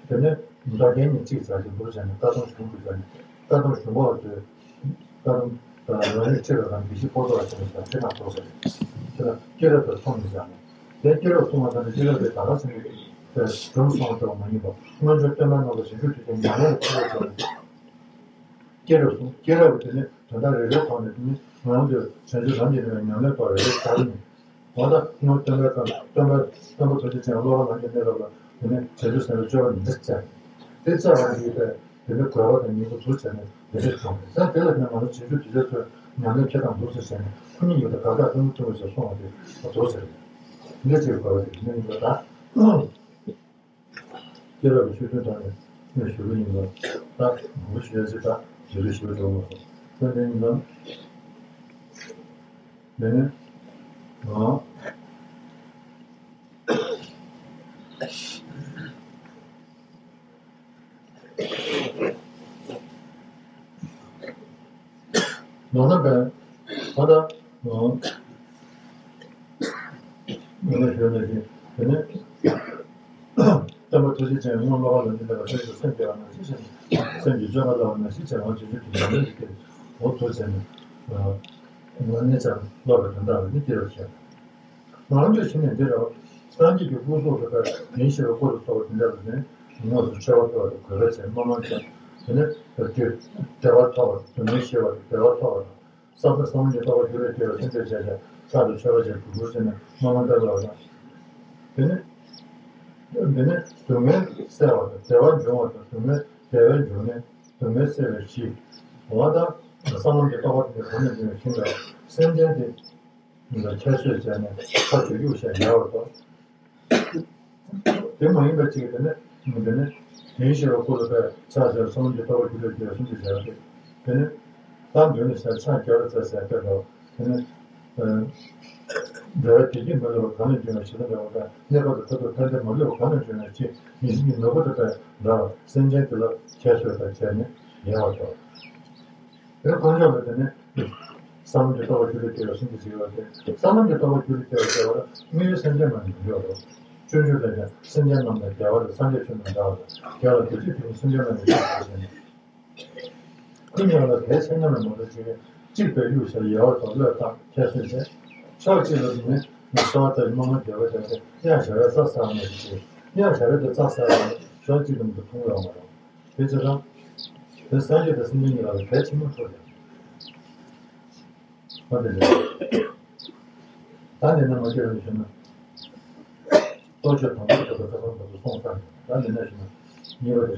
ཆར། དེ་ནས་མདོ་རྒྱན་གཉིས་གཅིག་ཆར་གྱི་འདུག་བྱས་ནས་བཀའ་གདམས་གཞུང་དྲུག་ཟེར་ནས་བཀའ་གདམས་གཞུང་པ་ཚོས་བཀའ་གདམས་དང་རང་རིག་ཁྲིད་པ་དང་དགེ་བཤེས་པོ་ཏོ་བ་ཟེར་ནས་དང་ཁྲིད་ནང་གཏོགས་ཟེར་ནས་དེ་ལ་སྐྱེས་རབས་དང་ཚོམས་གཉིས་ཆར་ནས་དེ་སྐྱེས་རབས་གསུངས་པ་དང་ནི་སྐྱེས་རབས་དེ་ད་ག་ཚོད་ནས་དེ་སྒྲུང་གསུངས་པ་ལྟ་བུ་མ་ཡིན་པ་སྔོན་བྱོན་སྟོན་པ་རྣམས་ལ་བྱང་ཆུབ་ཐོབ་ཀྱི་ཉམས་ལེན་ལ་ཐུགས་རྗེ་ཆེ། སྐྱེས་རབས་སོ། སྐྱེས་རབས་དེ་ནི་དོན་དག་རེ་རེའི་ཐོག་ནས་དེ་ནི་ང་རང་ཚོས་བྱང་ཆུབ་ལམ་གྱི་གནས་པའི་ཉམས་ལེན་ཐོག་རེ་རེ་བྱ་རུ་ནི། འོ་ད་སྔོན་སྟོན་པའི་སྐབས་སྟོན་པ་སྟོན་པ་ཐུགས་རྗེ་ཅན་བསླབ་པ་ལམ་གྱི་གནས་སྐབས་ལ་ དེ་ནས་བྱང་ཆུབ་སེམས་དཔའི་སྤྱོད་པ་ཉི་ཤུ་རྩ། དེ་རྩ་བ་ཉིད་པའི་དེ་ནས་དགོས་པ་དང་ཉིང་ཁུ་དུ་བྱས་ནས་དེ་འདྲས་བྱུང་བས། ད་དེ་ལ་བརྟེན་ང་ཚོ་བྱང་ཆུབ་ཏུ་བྱ་ཚུལ་ཉམས་ལེན་བྱེད་སྟངས་འདུག་ཟེར་བྱས་ནས་ཁོ་གཉིས་ཡོད་དེ་དགག་རྟགས་ཐུན་མོང་མཐུན་པ་ཞེས་གསུངས་པ་དེ་འདུག་ཟེར། འདི་ཅིག་དགོས་པ་དེ་ནི་ཡིན་པ་དང་། སྐྱེས་རབས་ཀྱི་ཆོས་མཐུན་དག་ནས་ངས་ཞུ་གི་ཡིན་ལ། ད་མང་པོ་ཞུ་ཡ་ཞིག་ད་རེ་རེ་ཞུ་འགྲོ་མ་སོང་། ད་དེ་ཡིན་ལ། དེ་ནས་ང་ནོར་ན་བས་ད་ལྟ་ང་ང་ལ་ཞུ་ན་ཞིག་དེ་ནས། སྟོན་པ་ཐུགས་རྗེ་ཅན་སྔོན་བསླབ་པ་ལ་འཛིན་པའི་སེམས་ཀྱི་སེམས་བསྐྱེད་པ་ནང་བཞིན་བྱས་ནས། སེམས་ཀྱི་སྤྱོད་པ་བསླབ་པ་ནང་བཞིན་བྱས་ནས་བྱང་ཆུབ་ཀྱི་ཉམས་ལེན་གྱི་སྐད་འོ་ཐུགས་བྱས་ནས། ང་ནི་ཙམ་བསླབ་པའི་དོན་དག་ལ་ནི་སྐྱེ་བར་བྱེད། ང་རང་ཚོའི་ཞི་གནས་འདི་རུ་སངས་རྒྱས་ཀྱི་སྐུ་གཟུགས་སུ་ཕེབས་ཡིན་ཞེས་པའི་སྐུ་རུ་ཚོགས་པ་འདི་འདྲ་ལ་ནི་དངོས་སུ་ཆོས་པ་ཐོབ་པར་གུས་པ་བྱས་སྨོན་ལམ་བྱས། དེ་ནས་བདེ་བ་ཐོབ་པར་སྡུག་བསྔལ་ཞི་བར་བདེ་བ་ཐོབ་པར། བསམ་པ་བསམ་གྱིས་རྟོགས་པ་རྒྱུད་ལ་སྐྱེ་བའི་སེམས་ཅན་བྱས་ཀྱང་ཕྱག་ཏུ་མཆོད་པ་བྱས་གུས་བཀུར་བྱས་ནས་སྨོན་ལམ་བཏབ་པ་དང་། དེ་ནས་དེ་ནས་སྡུག་བསྔལ་སེལ་བ་དང་བདེ་བ་འབྱུང་བ་དང་སྡུག་བསྔལ་བདེ་བའི་འབྱུང་གནས་སྡུག་བསྔལ་སེལ་བའི་གཞི། འོ་ད་བསམ་བློ་གྱི་རྟོགས་པ་དེ་གོང་ནས་འདྲེན་པའི་ཞིང་ལ་སེམས་ཅན་དེ་ཁྱད་གསོད་བྱས་ནས་ཁ་བྱུག་བྱུག་བྱས་ཡལ་བར་དོར། དེ་མ་ཡིན་པ་ཅིག་དེ་ནི་དེ་ནི་དེའི་ཤེས་པ་ཀུན་ལ་པས་ཕྱག་འཚལ་སོང་གི་རྟོགས་པ་རྒྱུད་ལ་སྐྱེ་བ་སུམ་ཅུ་བྱས་པ་སྟེ། དེ་ནི་ལྷ་འདུས་ནས་ཟེར་ཕྱག་རྒྱ་ལ་འཚལ་ཟེར་སྐད་དོ། དེ་ནི་འབྲེལ་བ་དེ་གྱིས་མི་སླུ་བ་གང་ལས་འབྱུང་བའི་ཞེ་སྡང་འདྲ་བ་དང་གནས་སྐབས་དང་ཐ་དད་ཐ་དད་མ་སླུ་བ་གང་ལས་འབྱུང་བའི་ཕྱིར་ཡིད་བཞིན་གྱི་ནོར་བུ་དང་པས་འདྲ་བ་སེམས་ཅན་དེ་ལ་ཁྱད་གསོད་དང་བཅས་ནས་ཡལ་བར་དོར། དེ་དཀོན་མཆོག་ལ་དེ་ནི་བསམ་བློ་གྱི་རྟོགས་པ་རྒྱུད་ལ་སྐྱེ་བ་སུམ་ཅུ་བྱེད་པ་སྟེ། བསམ་བློ་གྱི་རྟོགས་པ་རྒྱུད་ལ་སྐྱེ་བ་ཟེར་བ་ལ་དངོས་ཡོད་སེམས་ཅན་མ་ཡིན་པར་འཇོག་རོ། སྤྱོད་འཇུག་ལས་ཀྱང་སེམས་ཅན་རྣམས་ལ་རྒྱལ་བ་ལས་སངས་རྒྱས་ཆོས་རྣམས་འདྲ་བ་ལ་རྒྱལ་བ་རྒྱལ་བྱེད་དེ་ནི་སེམས་ཅན་རྣམས་ལ་རྒྱལ་བ་ཟེར་ནས། ཀུན་ཡང་ལ་དེའི་ཚེ་ཉམས་ལ་མ་འགྲོ་ཅིག་གཅིག་པའི་གཡུལ་ཞིག་ཡལ་བར་དོར་བློས་བཏང་ཁྱད་གསོད་བྱས། ཕྱོགས་གཅིག་ལ་ནི་ནི་གསོལ་བ་བཏབ་སྨོན་ལམ་རྒྱས་པ་བྱས་ཏེ་གཡང་ཞ་བའི་རྩྭ་ཟ་བ་ནང་བཞིན་བྱས། གཡང་ཞ་བའི་དེ་རྩྭ་ཟ་བ་ཕྱོགས་གཅིག་ཏུ་མཐོང་ཡོང་མ་རུང་། དེ་ཚེ་དང་། དེ་སངས་རྒྱས་དང་སེམས་ཅན་གཉིས་ལ་གལ་ཆེན་པོ་ཐུག་ཡོད། ཨ་དེ་ལས། ད་འདི་ན་མ་སྐྱེ་བའི་ཞུ་ན། ལྟོ་ཆོས་དང་པོ་ཐོབ་པའི་ཁ་སང་བར་དུ་སོང་ཙང་ད་འདི་ན་ཞུ་ན། གཉིས་པ་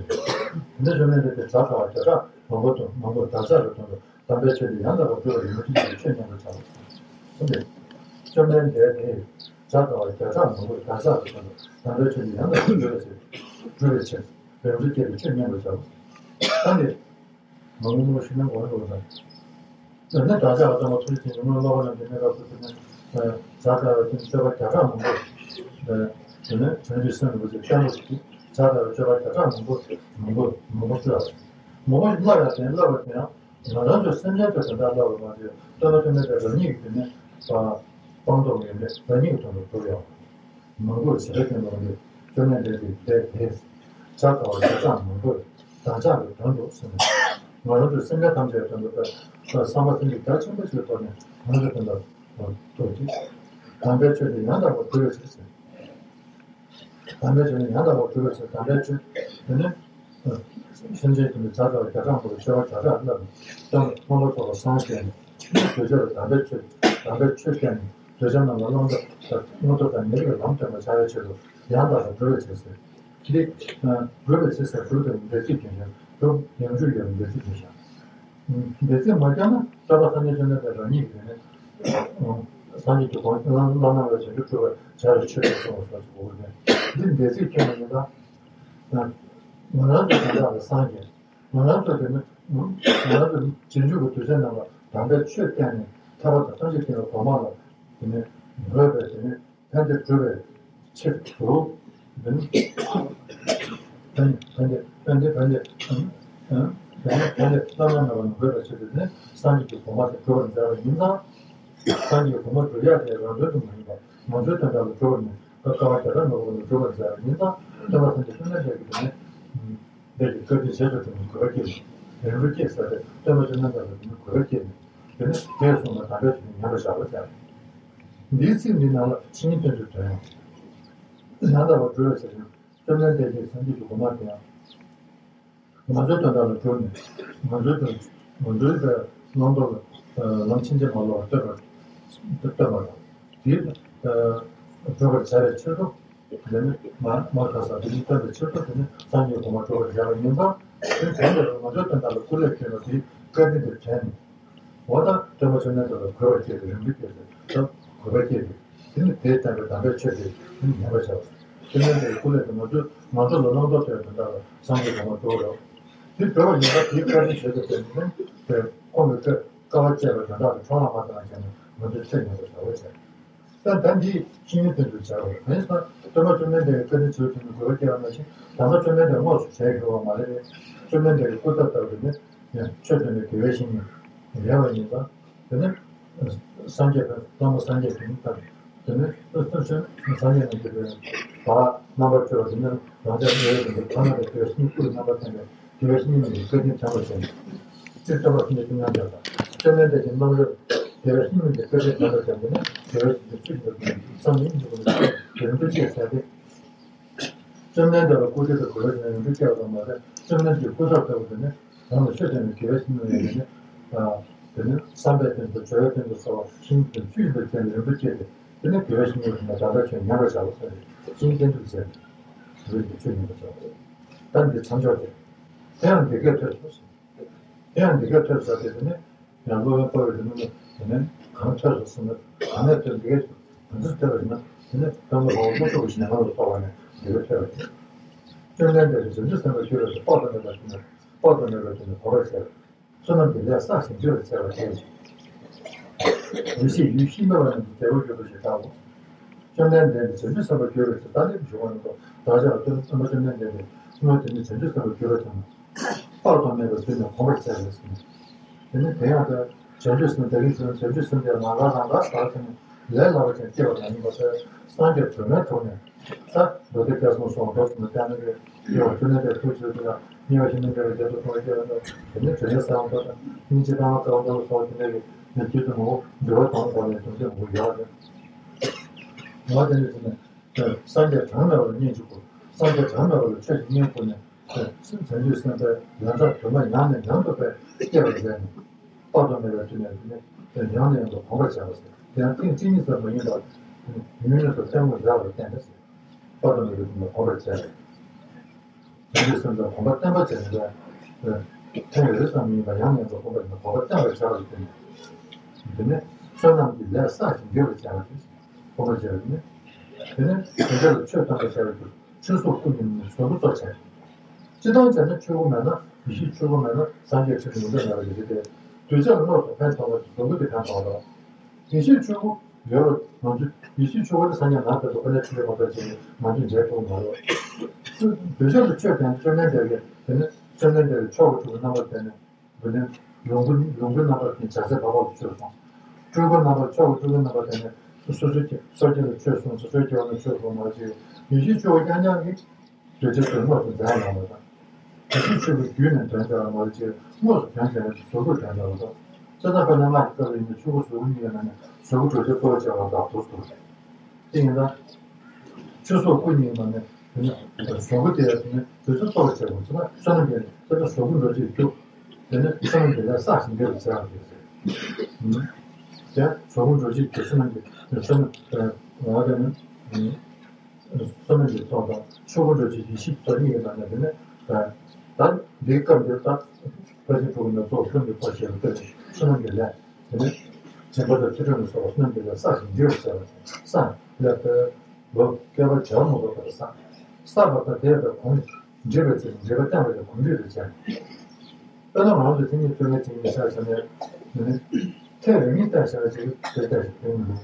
དེ་རེད། དེ་འདྲ་ཞུ་ན་འདི་དེ་བྱ་དཀའ་བ་བརྒྱ་ཕྲག་མང་པོ་དང་མང་པོ་བདག་ཅག་གི་དོན་དུ་དམ་པའི་ཆོས་འདི་ཡང་དག་པར་སྒྲུབ་པར་ཡོངས་སུ་བརྩོན་པའི་ཆོས་ཉན་པར་བྱའོ། ཨ་དེ། བཅོམ་ལྡན་འདས་དེས་བྱ་དཀའ་བ་བརྒྱ་ཕྲག་མང་པོ་བདག་ཅག་གི་དོན་དུ་དམ་པའི་ཆོས་འདི་ཡང་དག་པར་སྒྲུབ་པའི་ཕྱིར། སྒྲུབ་པའི་ཕྱིར། ཡོངས་སུ་བསྐྱེད་པའི་ཆོས་ཉན་པར་བྱའོ། ཨ་དེ། མ་ངུ་མོ་ཤི་ན་གོ་རེ་གོ་ད། དེ་ནས་བདག་ཅག་གི་སྟོན་པ་ཐུགས་རྗེ་ཆེན་པོས་སྔོན་བསླབ་པ་རྣམས་ཀྱི་གནས་སྐབས་སུ་དེ་ནས་བྱ་དཀའ་བའི་ཆོས་སྤྱོད་པ་བརྒྱ་ཕྲག་མང་པོ། དེ་ནས་བྱང་ཆུབ་སེམས་རིན་པོ་ཆེ་བརྟན་པོ་ཞིག་གིས་བྱ་དཀའ་བའི་སྤྱོད་པ་བརྒྱ་ཕྲག་མང་པོ་མང་པོ་མང་པོ་སྤྱོད་པ། མང་པོ་ཞིག་བསླབ་ཡ་དེ་བསླབ་པ་དེ་ཡང་ང་རང་ཚོ་སེམས་ཅན་ཚོ་དེ་འདྲ་བསླབ་པ་མ་ཟད་སྟོན་པ་བཅོམ་ལྡན་འདས་རང་ཉིད་ཀྱིས་དེ་ནས་སྤངས་རྟོགས་ཡོན་ཏན་རང་ཉིད་ཀྱི་དོན་དུ་བསྒྲུབས་ཡོད། མང་པོར་བྱེད་པའི་སྟེང་དུ་འདི་བཅོམ་ལྡན་འདས་ཀྱིས་འདས་དེས་བྱ་དཀའ་བ་བརྒྱ་ཕྲག་མང་པོས་བདག་ཅག་གི་དོན་དུ་གསུངས། ང་རང་ཚོའི་སེམས་ཅན་ཐམས་ཅད་ཀྱི་དོན་དུ་བསམ་པ་སེམས་ཤུགས་རྒྱ་ཆེན་པོ་ཞིག་བཏོན་ནས་ང་ཚོའི་དོན་དུ་ཐུགས་ཀྱིས་དམ་པའི་ཆོས་འདི་ཡང་དག་པར་སྒྲུབ་པའི་ཕྱིར་ཟེར། དམ་པའི་ཆོས་ནི་ཡང་དག་པར་སྒྲུབ་པའི་ཕྱིར་དམ་པའི་ཆོས་དེ་ནི། སེམས་ཅན་ཀུན་ཏུ་བྱ་དཀའ་བ་བརྒྱ་ཕྲག་མང་པོ་ལ་སྤྱོད་པ་བརྒྱ་ཕྲག་བསླབ་ནས་སྟོན་པ་མངོན་པར་རྫོགས་པར་སངས་རྒྱས་ནས་གདུལ་བྱ་ལ་དམ་པའི་ཆོས་དམ་པའི་ཆོས་བསྟན་ནས་གདུལ་བྱ་རྣམས་ལ་བླང་དོར་དང་མངོན་མཐོ་དང་ཉེ་རིང་གི་ལམ་སྟོན་པར་བྱ་བའི་ཆེད་དུ་ཡང་དག་པར་སྒྲུབ་པའི་ཕྱིར་ཟེར། འདི་སྒྲུབ་པའི་ཕྱིར་ཟེར་སྒྲུབ་དང་འདོད་ཚིག་ཀྱང་བཞག་སྒྲུབ་ཡང་སྒྲུབ་ཡང་འདོད་ཚིག་ཀྱང་བཞག་འདོད་ཚིག་མ་བརྒྱབ་ན་སྟོན་པ་སངས་རྒྱས་བཅོམ་ལྡན་འདས་རང་ཉིད་ཀྱིས་དེ་ནི། སངས་རྒྱས་ཀྱི་གོ་འཕང་བླ་ན་མེད་པའི་བྱང་ཆུབ་སྒྲུབ་པར་བྱ་བའི་ཆེད་དུ་གསུངས་པ་སོགས་ཀྱི་གོ་བ་ནི། འདི་འདོད་ཚིག་ཁྱོད་མ་ཡིན་ད། ང་རང་ཚོ་དེ་དག་ལ་སངས་རྒྱས། ང་རང་ཚོ་དེ་ནི། ང་རང་ཚོ་རྗེས་འཇུག་གི་གདུལ་བྱ་རྣམས་ལ་དམ་པའི་ཆོས་བསྟན་ནས་ཐར་པ་དང་ཐམས་ཅད་མཁྱེན་པའི་གོ་འཕང་ལ་དེ་ནི་འགོད་པའི་དེ་ནི་ཕན་བདེ་སྒྲུབ་པའི་ཕྱིར་དུ། དེ་ནི་ཕན་བདེ་ཕན་བདེ་ཕན་བདེ་ཕན་བདེ་ཕན་བདེ་ཕན་བདེ་བླ་ན་མེད་པ་ལ་འགོད་པའི་ཕྱིར་དུ་ནི་སངས་རྒྱས་ཀྱི་གོ་འཕང་དེ་སྒྲུབ་པར་མཛད་པ་ཡིན་ཙང་། སངས་རྒྱས་ཀྱི་གོ་འཕང་སྒྲུབ་ཡག་དེ་རང་དོན་དུ་མ་ཡིན་པ་ང་ཚོའི་དོན་དག་ལ་སྒྲུབ་པར་ནི། དཀའ་བ་བརྒྱ་ཕྲག་མང་པོ་ལ་སྒྲུབ་པར་མཛད་པ་ཡིན་ཙང་། སྟོན་པ་སངས་རྒྱས་བཅོམ་ལྡན་འདས་ཀྱིས་དེ་ནི། འདས་ཀྱི་བཀའ་དྲིན་རྗེས་སུ་དྲན་པའི་གུས་པ་སྐྱེས་ནས། རིམ་གྲོ་སྐྱེས་ཟེར་ཏེ་སྟོན་པ་བཅོམ་ལྡན་འདས་ལ་དེ་ནི་གུས་པ་སྐྱེས་ནས། དེ་ནི་དེས་གསུངས་པ་དམ་པའི་ཆོས་ཉན་པར་བྱ་བ་སྟེ། འདིའི་ཚིག་འདི་ནང་ལ་ཕྱི་ཉིན་སྟོན་ཚུལ་དོན་ཡང་། ཡང་དག་པར་སྒྲུབ་པའི་ཕྱིར་ཡང་བཅོམ་ལྡན་འདས་ཀྱིས་སངས་རྒྱས་ཀྱི་གོ་འཕང་དེ་ཡང་། ང་ཚོའི་དོན་དག་ལ་སྒྲུབ་ནས། ང་ཚོའི་དོན། ང་ཚོའི་བླང་དོར་ལ་ལམ་ཕྱིན་ཅི་མ་ལོག་པར་སྟོན་པར། སྟོན་པ་དང་། དེ་སྒྲུབ་པར་བྱ་བའི་ཕྱིར་དུ། དེ་ནི་མ་མ་ཁ་ས་དེ་ནི་སྟོན་པའི་ཕྱིར་དུ་དེ་ནི་སངས་རྒྱས་གོང་མ་སྤྲུལ་པར་བཞག་པ་ཡིན་ཙང་། དེ་དོན་དེ་ལ་ང་ཚོའི་དོན་དག་ལ་སྐུ་ལས་བསྐྱོན་པ་དེའི་བཀའ་དྲིན་དེ་དྲན་ནས། འོ་ད་སྟོན་པ་བཅོམ་ལྡན་འདས་ལ་གུས་པ་བསྐྱེད་དེ་རིན་པོ་བསྐྱེད་དེ་ད་གུས་པ་བསྐྱེད་དེ། དེ་ནི་དེས་བསྟན་པའི་དམ་པའི་ཆོས་དེ་དེ་ནི་ཉན་པར་བྱའོ། བཅོམ་ལྡན་འདས་ཀྱི་སྐུ་ལས་དེ་ང་ཚོས་ང་ཚོ་ལ་བླང་དོར་སྤེལ་བའི་དོན་དག་ལ་སངས་རྒྱས་གོང་མ་སྤྲུལ་པ་རེད། དེ་སྤྲུལ་པ་ཡིན་པ་དེའི་བཀའ་དྲིན་ཆེ་དེ་དེ་ནི་དེ་ཁོང་གི་བཀའ་དཀའ་བ་སྤྱད་པའི་དོན་དག་དེ་འཕྲོ་བརླག་མ་བཏང་བ་བྱས་ནས་ང་ཚོས་ཚད་ཉན་པར་བྱའོ་ཟེར། ད་ད་འདི་ཤེས་ཡོན་སྟེང་དུ་བྱ་བ་རེད། དེང་སང་སྟོན་པ་བཅོམ་ལྡན་འདས་ཀྱི་བཀའ་དྲིན་ཆེ་བ་དེ་ནི་གུས་པ་བསྐྱེད་པ་ནང་བཞིན་ད་ལྟ་བཅོམ་ལྡན་འདས་དངོས་སུ་ཞལ་བསྒྱུར་བ་མ་རེད། བཅོམ་ལྡན་འདས་ཀྱི་སྐུ་ཚབ་ལྟ་བུ་དེ་ནི་ཆོས་སྟོན་པའི་དགེ་བའི་བཤེས་གཉེན་ཡལ་བ་ཡིན་ཙང་། དེ་ནི་སངས་རྒྱས་པའི་བླ་མ་སངས་རྒྱས་ཀྱི་ནི་ལྟར། དེ་ནི་སངས་རྒྱས་རྣམས་ཀྱི་བར་རྣམ་པར་གྲོལ་བ་དེ་ནི་རང་ཅག་ཡོད་པའི་ཐ་མ་དང་དགེ་བའི་བཤེས་གཉེན་སྐུ་ལ་རྣམ་པར་བསྟན་པའི་དགེ་བའི་བཤེས་གཉེན་ནི་བཀའ་དྲིན་དྲན་པར་བྱས་ནས། སྤྱིར་སྟོན་པ་སངས་རྒྱས་བཅོམ་ལྡན་འདས་དང་། བཅོམ་ལྡན་འདས་ཀྱི་རྣམ་རོལ་དགེ་བའི་བཤེས་གཉེན་གྱི་བཀའ་དྲིན་དྲན་པར་བྱས་ནས་ནི་དགེ་བའི་བཤེས་གཉེན་ཚུལ་གྱི་བསམ་ཡུལ་གྱི་སྒོ་ནས་རིན་པོ་ཆེ་ཟེར་ཏེ། བཅོམ་ལྡན་འདས་ལ་སྐུ་ཁྲུས་དང་གུས་པ་བྱས་ནས་རིན་པོ་བསྐྱེད་པ་ཙམ་མ་ཟད། བཅོམ་ལྡན་གྱི་སྐུ་ཚབ་ལྟ་བུ་དེ་ནི་རང་ལ་ཆོས་སྟོན་པའི་དགེ་བའི་བཤེས་གཉེན་ཡིན་ནི། དེ་ནི་བསམ་པའི་སྟེང་དུ་སྦྱོར་བའི་སྟེང་དུ་གསོལ་བ་ཤིང་དང་ཚུལ་དུ་བྱས་ནས་རིན་པོ་བསྐྱེད་དེ། དེ་ནི་དགེ་བའི་བཤེས་གཉེན་ཡིན་ན་ད་ལྟ་ཆོས་ཉན་པར་བྱ་བ་ཟེར་ཏེ་ཤིང་བསྟན་དུ་བྱས་ནས་རིན་པོ་ཆོས་ཉན་པར་བྱ་བ་རེད། ད་འདི་མཚམས་འཇོག་སྟེ། དེ་ཡང་འདི་སྐད་ཐོས་སོ་ཞེས། དེ་ཡང་འདི་སྐད་ཐོས་ཟེར་ཏེ་དེ་ནི་ཡང་སློབ་དཔོན་པོ་ཡི་དེ་ནི་དེ་ནི་གང་ཐོས་སོ་ཟེར་ན་གང་ནས་ཐོས་འདི་སྐད་གང་ཚུལ་ཐོས་པ་ཡིན་ན་དེ་ནི་སྟོན་པ་ལྷ་དབང་ཕྱུག་གི་ཞལ་སྔ་ལ་སོགས་པ་ནས་འདི་སྐད་ཐོས་པ་ཡིན། བཅོམ་ལྡན་འདས་ཀྱིས་བྱང་ཆུབ་སེམས་དཔའ་ཁྱོད་རབ་ཏུ་དཔག་ཏུ་མེད་པ་ཞིག་ནི་དཔག་ཏུ་མེད་པ་ཞིག་ནི་གོམས་པར་བྱས། བསོད་ནམས་ཀྱི་ལས་བསགས་ཤིང་འདུལ་བར་བྱ་བ་དེ། ཡེ་ཤེས་ཡུལ་གཤིས་མེད་པ་རྣམས་ཀྱི་རྒྱལ་པོར་གྱུར་ཏོ་ཞེས་བྱའོ། བཅོམ་ལྡན་འདས་ཀྱིས་བྱང་ཆུབ་སེམས་དཔའ་གྱུར་པའི་ཚེ་ད་ལྟའི་བྱུང་བ་ནི་ཐོག་བདག་ཅག་ལ་སྟོན་སྟོན་པ་བཅོམ་ལྡན་འདས་ཏེ། སྔོན་དེ་ནི་བྱང་ཆུབ་སེམས་དཔའ་གྱུར་པ་དང་། དཔག་ཏུ་མེད་པའི་དུས་ནས་གོམས་པར་བྱས་པས་ཟེར། དེ་ནི་དེ་ཡང་དེ་བྱང་ཆུབ་སེམས་དེ་རིང་བྱུང་བྱང་ཆུབ་སེམས་དེ་ལ་ལ་རང་དགའ་བྱ་བ་དེ་ནི་ལས་སླ་བ་ཅན་སྐྱེ་བ་མ་ཡིན་པ་དེ་སངས་རྒྱས་སྒྲོལ་མའི་ཐོག་ནས། ད་མདོ་སྡེ་བསྐལ་གསུམ་སོགས་མདོ་གསུམ་ལ་བརྟེན་ནས་ཀྱི་ཡོད་པ་ཆོས་ལྡན་པའི་ཐུགས་ཆོས་ཀྱི་ལ་དམྱལ་བ་ཞིང་མི་འདྲ་བའི་རྒྱ་མཚོ་སོགས་སྐྱེ་བ་དང་དེ་ནས་དྲན་ཡས་གསལ་བ་དང་སྙིང་རྗེ་དང་བ་དཀའ་བ་དང་སོགས་ཀྱི་ལས་ཀྱི་ཉེར་སྤྱོད་དུ་ངོ་བོ་འདུལ་བ་དང་བ་ལས་དོན་ཆེན་ངོ་བོ་ཡོད་པ་དེ། ངོ་བོ་དེ་ནས་དེ་ནས་སངས་རྒྱས་གྲངས་མེད་པ་ལ་བསྙེན་བཅུག་གོ། སངས་རྒྱས་གྲངས་མེད་པ་ལ་ཆོས་ཀྱི་བསྙེན་བཀུར་ནས་བྱང་ཆུབ་སེམས་དཔའི་ལན་ཚྭ་དུ་མ་ཡང་ནས་ཡང་དུ་སྐྱེ་བར་མཛད་ནས། དཔག་ཏུ་མེད་པའི་དུས་ནས་དུས་ནས་ཡང་ནས་ཡང་དུ་གོམས་པར་བྱ་བ་ཟེར། དེ་ཡང་ཐེངས་གཅིག་གཉིས་ཙམ་མ་ཡིན་པར་ཡུན་རིང་དུ་བརྟན་པོར་ཡོད་པར་བསྟན་པས་ཟེར། དཔག་ཏུ་མེད་པའི་དུས་ནས་གོམས་པར་བྱས་ཏེ། བྱང་ཆུབ་སེམས་དཔའི་གོམས་པ་བརྟན་པར་བྱས་ནས། ཐེངས་རེ་ཙམ་མ་ཡིན་པར་ཡང་ནས་ཡང་དུ་གོམས་པར་བྱས་ནས་གོམས་པ་བརྟན་པར་བྱ་བར་བསྟན་ནས། དེ་ནས་བསོད་ནམས་ཀྱི་ལས་བསགས་ཤིང་འདུལ་བར་བྱ་བ་དེ། གོམས་པར་བྱས་པ་དེ་ནི། དེ་ནས་དེ་འདྲ་ལ་ཆོས་སྟོན་པར་བྱ་བའི་ཕྱིར། ཆོས་གཟུགས་སྐུ་གཉིས་མེད་ནི་གཟུགས་སྐུ་གཙོ་བྱས། སྤྱིར་བཏང་བྱས་ན་ཆོས་སྐུ་མེད་ན་ཡེ་ཤེས་ཆོས་སྐུ་མེད་ན་སངས་རྒྱས་ཆོས་ཀྱི་ཡོན་ཏན་མེད་པ་ཞིག་རེད་དེ། གདུལ་བྱ་ལ་དངོས་སུ་ཕན་ཐོགས་པ་གཟུགས་སྐུ་དེ་ཕན་ཐོགས་པ་དང་། ཡེ་ཤེས་ཆོས་སྐུ་ཡོད་པ་ང་ཚོས་ཡེ་ཤེས་ཆོས་སྐུ་དེ་སངས་རྒྱས་ནང་དོན་དུ་ཁོ་ནའི་ཆོས་ཀྱི་དངོས་པོ་ཅན་ང་ཚོས་འཇལ་ཐུབ་མ་རེད། གདུལ་བྱ་ལ་ཆོས་བསྟན་བཅོམ་ལྡན་འདས་ཀྱིས་དེ་ནི་བཅོམ་ལྡན་འདས་ཀྱིས་ཕྱོགས་ཀྱི་སྤྲུལ་སྐུ་རྣམ་པར་བསྟན་ནས། འདི་ནི་ལོངས་སྐུ་ལོངས་སྐུའི་རྣམ་པར་བསྟན་བྱ་ཚེ་འཕགས་པ་ལ་ཆོས་གསུངས། སྤྲུལ་སྐུ་རྣམ་པར་ཕྱོགས་ཀྱི་སྤྲུལ་སྐུ་རྣམ་པར་བསྟན་ནས་སོ་སོའི་སྐྱེ་སོ་སྐྱེ་ལ་ཆོས་གསུངས། སོ་སོའི་སྐྱེ་བ་ལ་ཆོས་གསུངས་མ་ཞིག་ཡེ་ཤེས་ཆོས་སྐུ་རྐྱང་རྐྱང་གིས་གདུལ་བྱ་ཚོའི་དངོས་སུ་མཛད་གནང་བ་དང་། ཡེ་ཤེས་ཆོས་སྐུ་བརྒྱུད་ནས་དོན་བྱ་བ་མ་ཞིག་དངོས་སུ་དོན་བྱས་ནས་གཟུགས་སྐུ་དོན་བྱ་བ་དང་། ཅེས་དང་དཔེར་ན་སྔགས་ཀྱི་སྐབས་ལ་ཡིན་ན་ཆོས་སྐུ་གཟུགས་སྐུ་གཉིས་ཀྱི་ནང་ནས་གཟུགས་སྐུ་གྲོལ་བྱེད་གཙོ་བོར་བྱས་པ་དང་དུ་གསུངས། དེ་ཡིན་ན། ཆོས་གཟུགས་སྐུ་གཉིས་མ་ནས་དེ་ནི་གཟུགས་སྐུ་དེ་དེ་ནི་དུས་ཚོད་གཙོ་བོ་བྱེད་དགོས་ཟེར་ན་བསོད་ནམས་ཀྱི་དེ་ལྟར་གཟུགས་སྐུ་འགྲོ་བྱེད་རྒྱུ། དེ་ནི་བསོད་ནམས་ཀྱི་ལས་བསགས་ཤིང་འདུལ་བར་བྱ་བ་ཞིག་ཟེར། དེ་གཟུགས་སྐུ་འགྲོ་བྱེད་ཀྱི་བསོད་ནམས་ཀྱི་བསོད་ནམས་ངོ་བོ་དེ་ནི་བསོད་ནམས་ཀྱི་ཚོགས་དང་ཆོས་སྐུ་འགྲོ་བྱེད་ཀྱི་ཡེ་ཤེས་ཚོགས་གཉིས་ཀྱི་ནང་ནས་དེ་ནི་ད་འདིའི་སྐབས་འདིར་ད་ཕར་ཕྱིན་དྲུག་གི་ནང་གཙོ་བོ་སེམས་ཀྱི་ཚོགས་ཞེས་པ་སྟེ་བསོད་ནམས་ཀྱི་ལས། དེ་ནས་བྱིན་རླབས་དང་ཚུལ་ཁྲིམས་ལ་སོགས་པ་བསོད་ནམས་ཀྱི་ལས་བསགས་ཤིང་འདུལ་བར་བྱ་བ་དང་། བསགས་ལས་པའི་ལོ་བསྐལ་པ་བརྒྱ་མ་གཏོགས་པར་བསགས། བསགས་པ་དང་དེ་ཡང་གོམས་འདྲིས་པའི་ཚེ་འདྲིས་པ་བརྟན་པ་ཡང་གོམས་འདྲིས་པའི་ཚེ། དཔེར་ན་ང་ཚོས་དེ་ཉིད་བཅོ་ལྔ་དེ་ཉིད་བཤད་བྱས་ནས་ནི། ཐེངས་རེ་གཉིས་བལྟས་བྱས་ཅིག་དེ་ལྟ་ཞིག་དེ་ཉིད་ནི།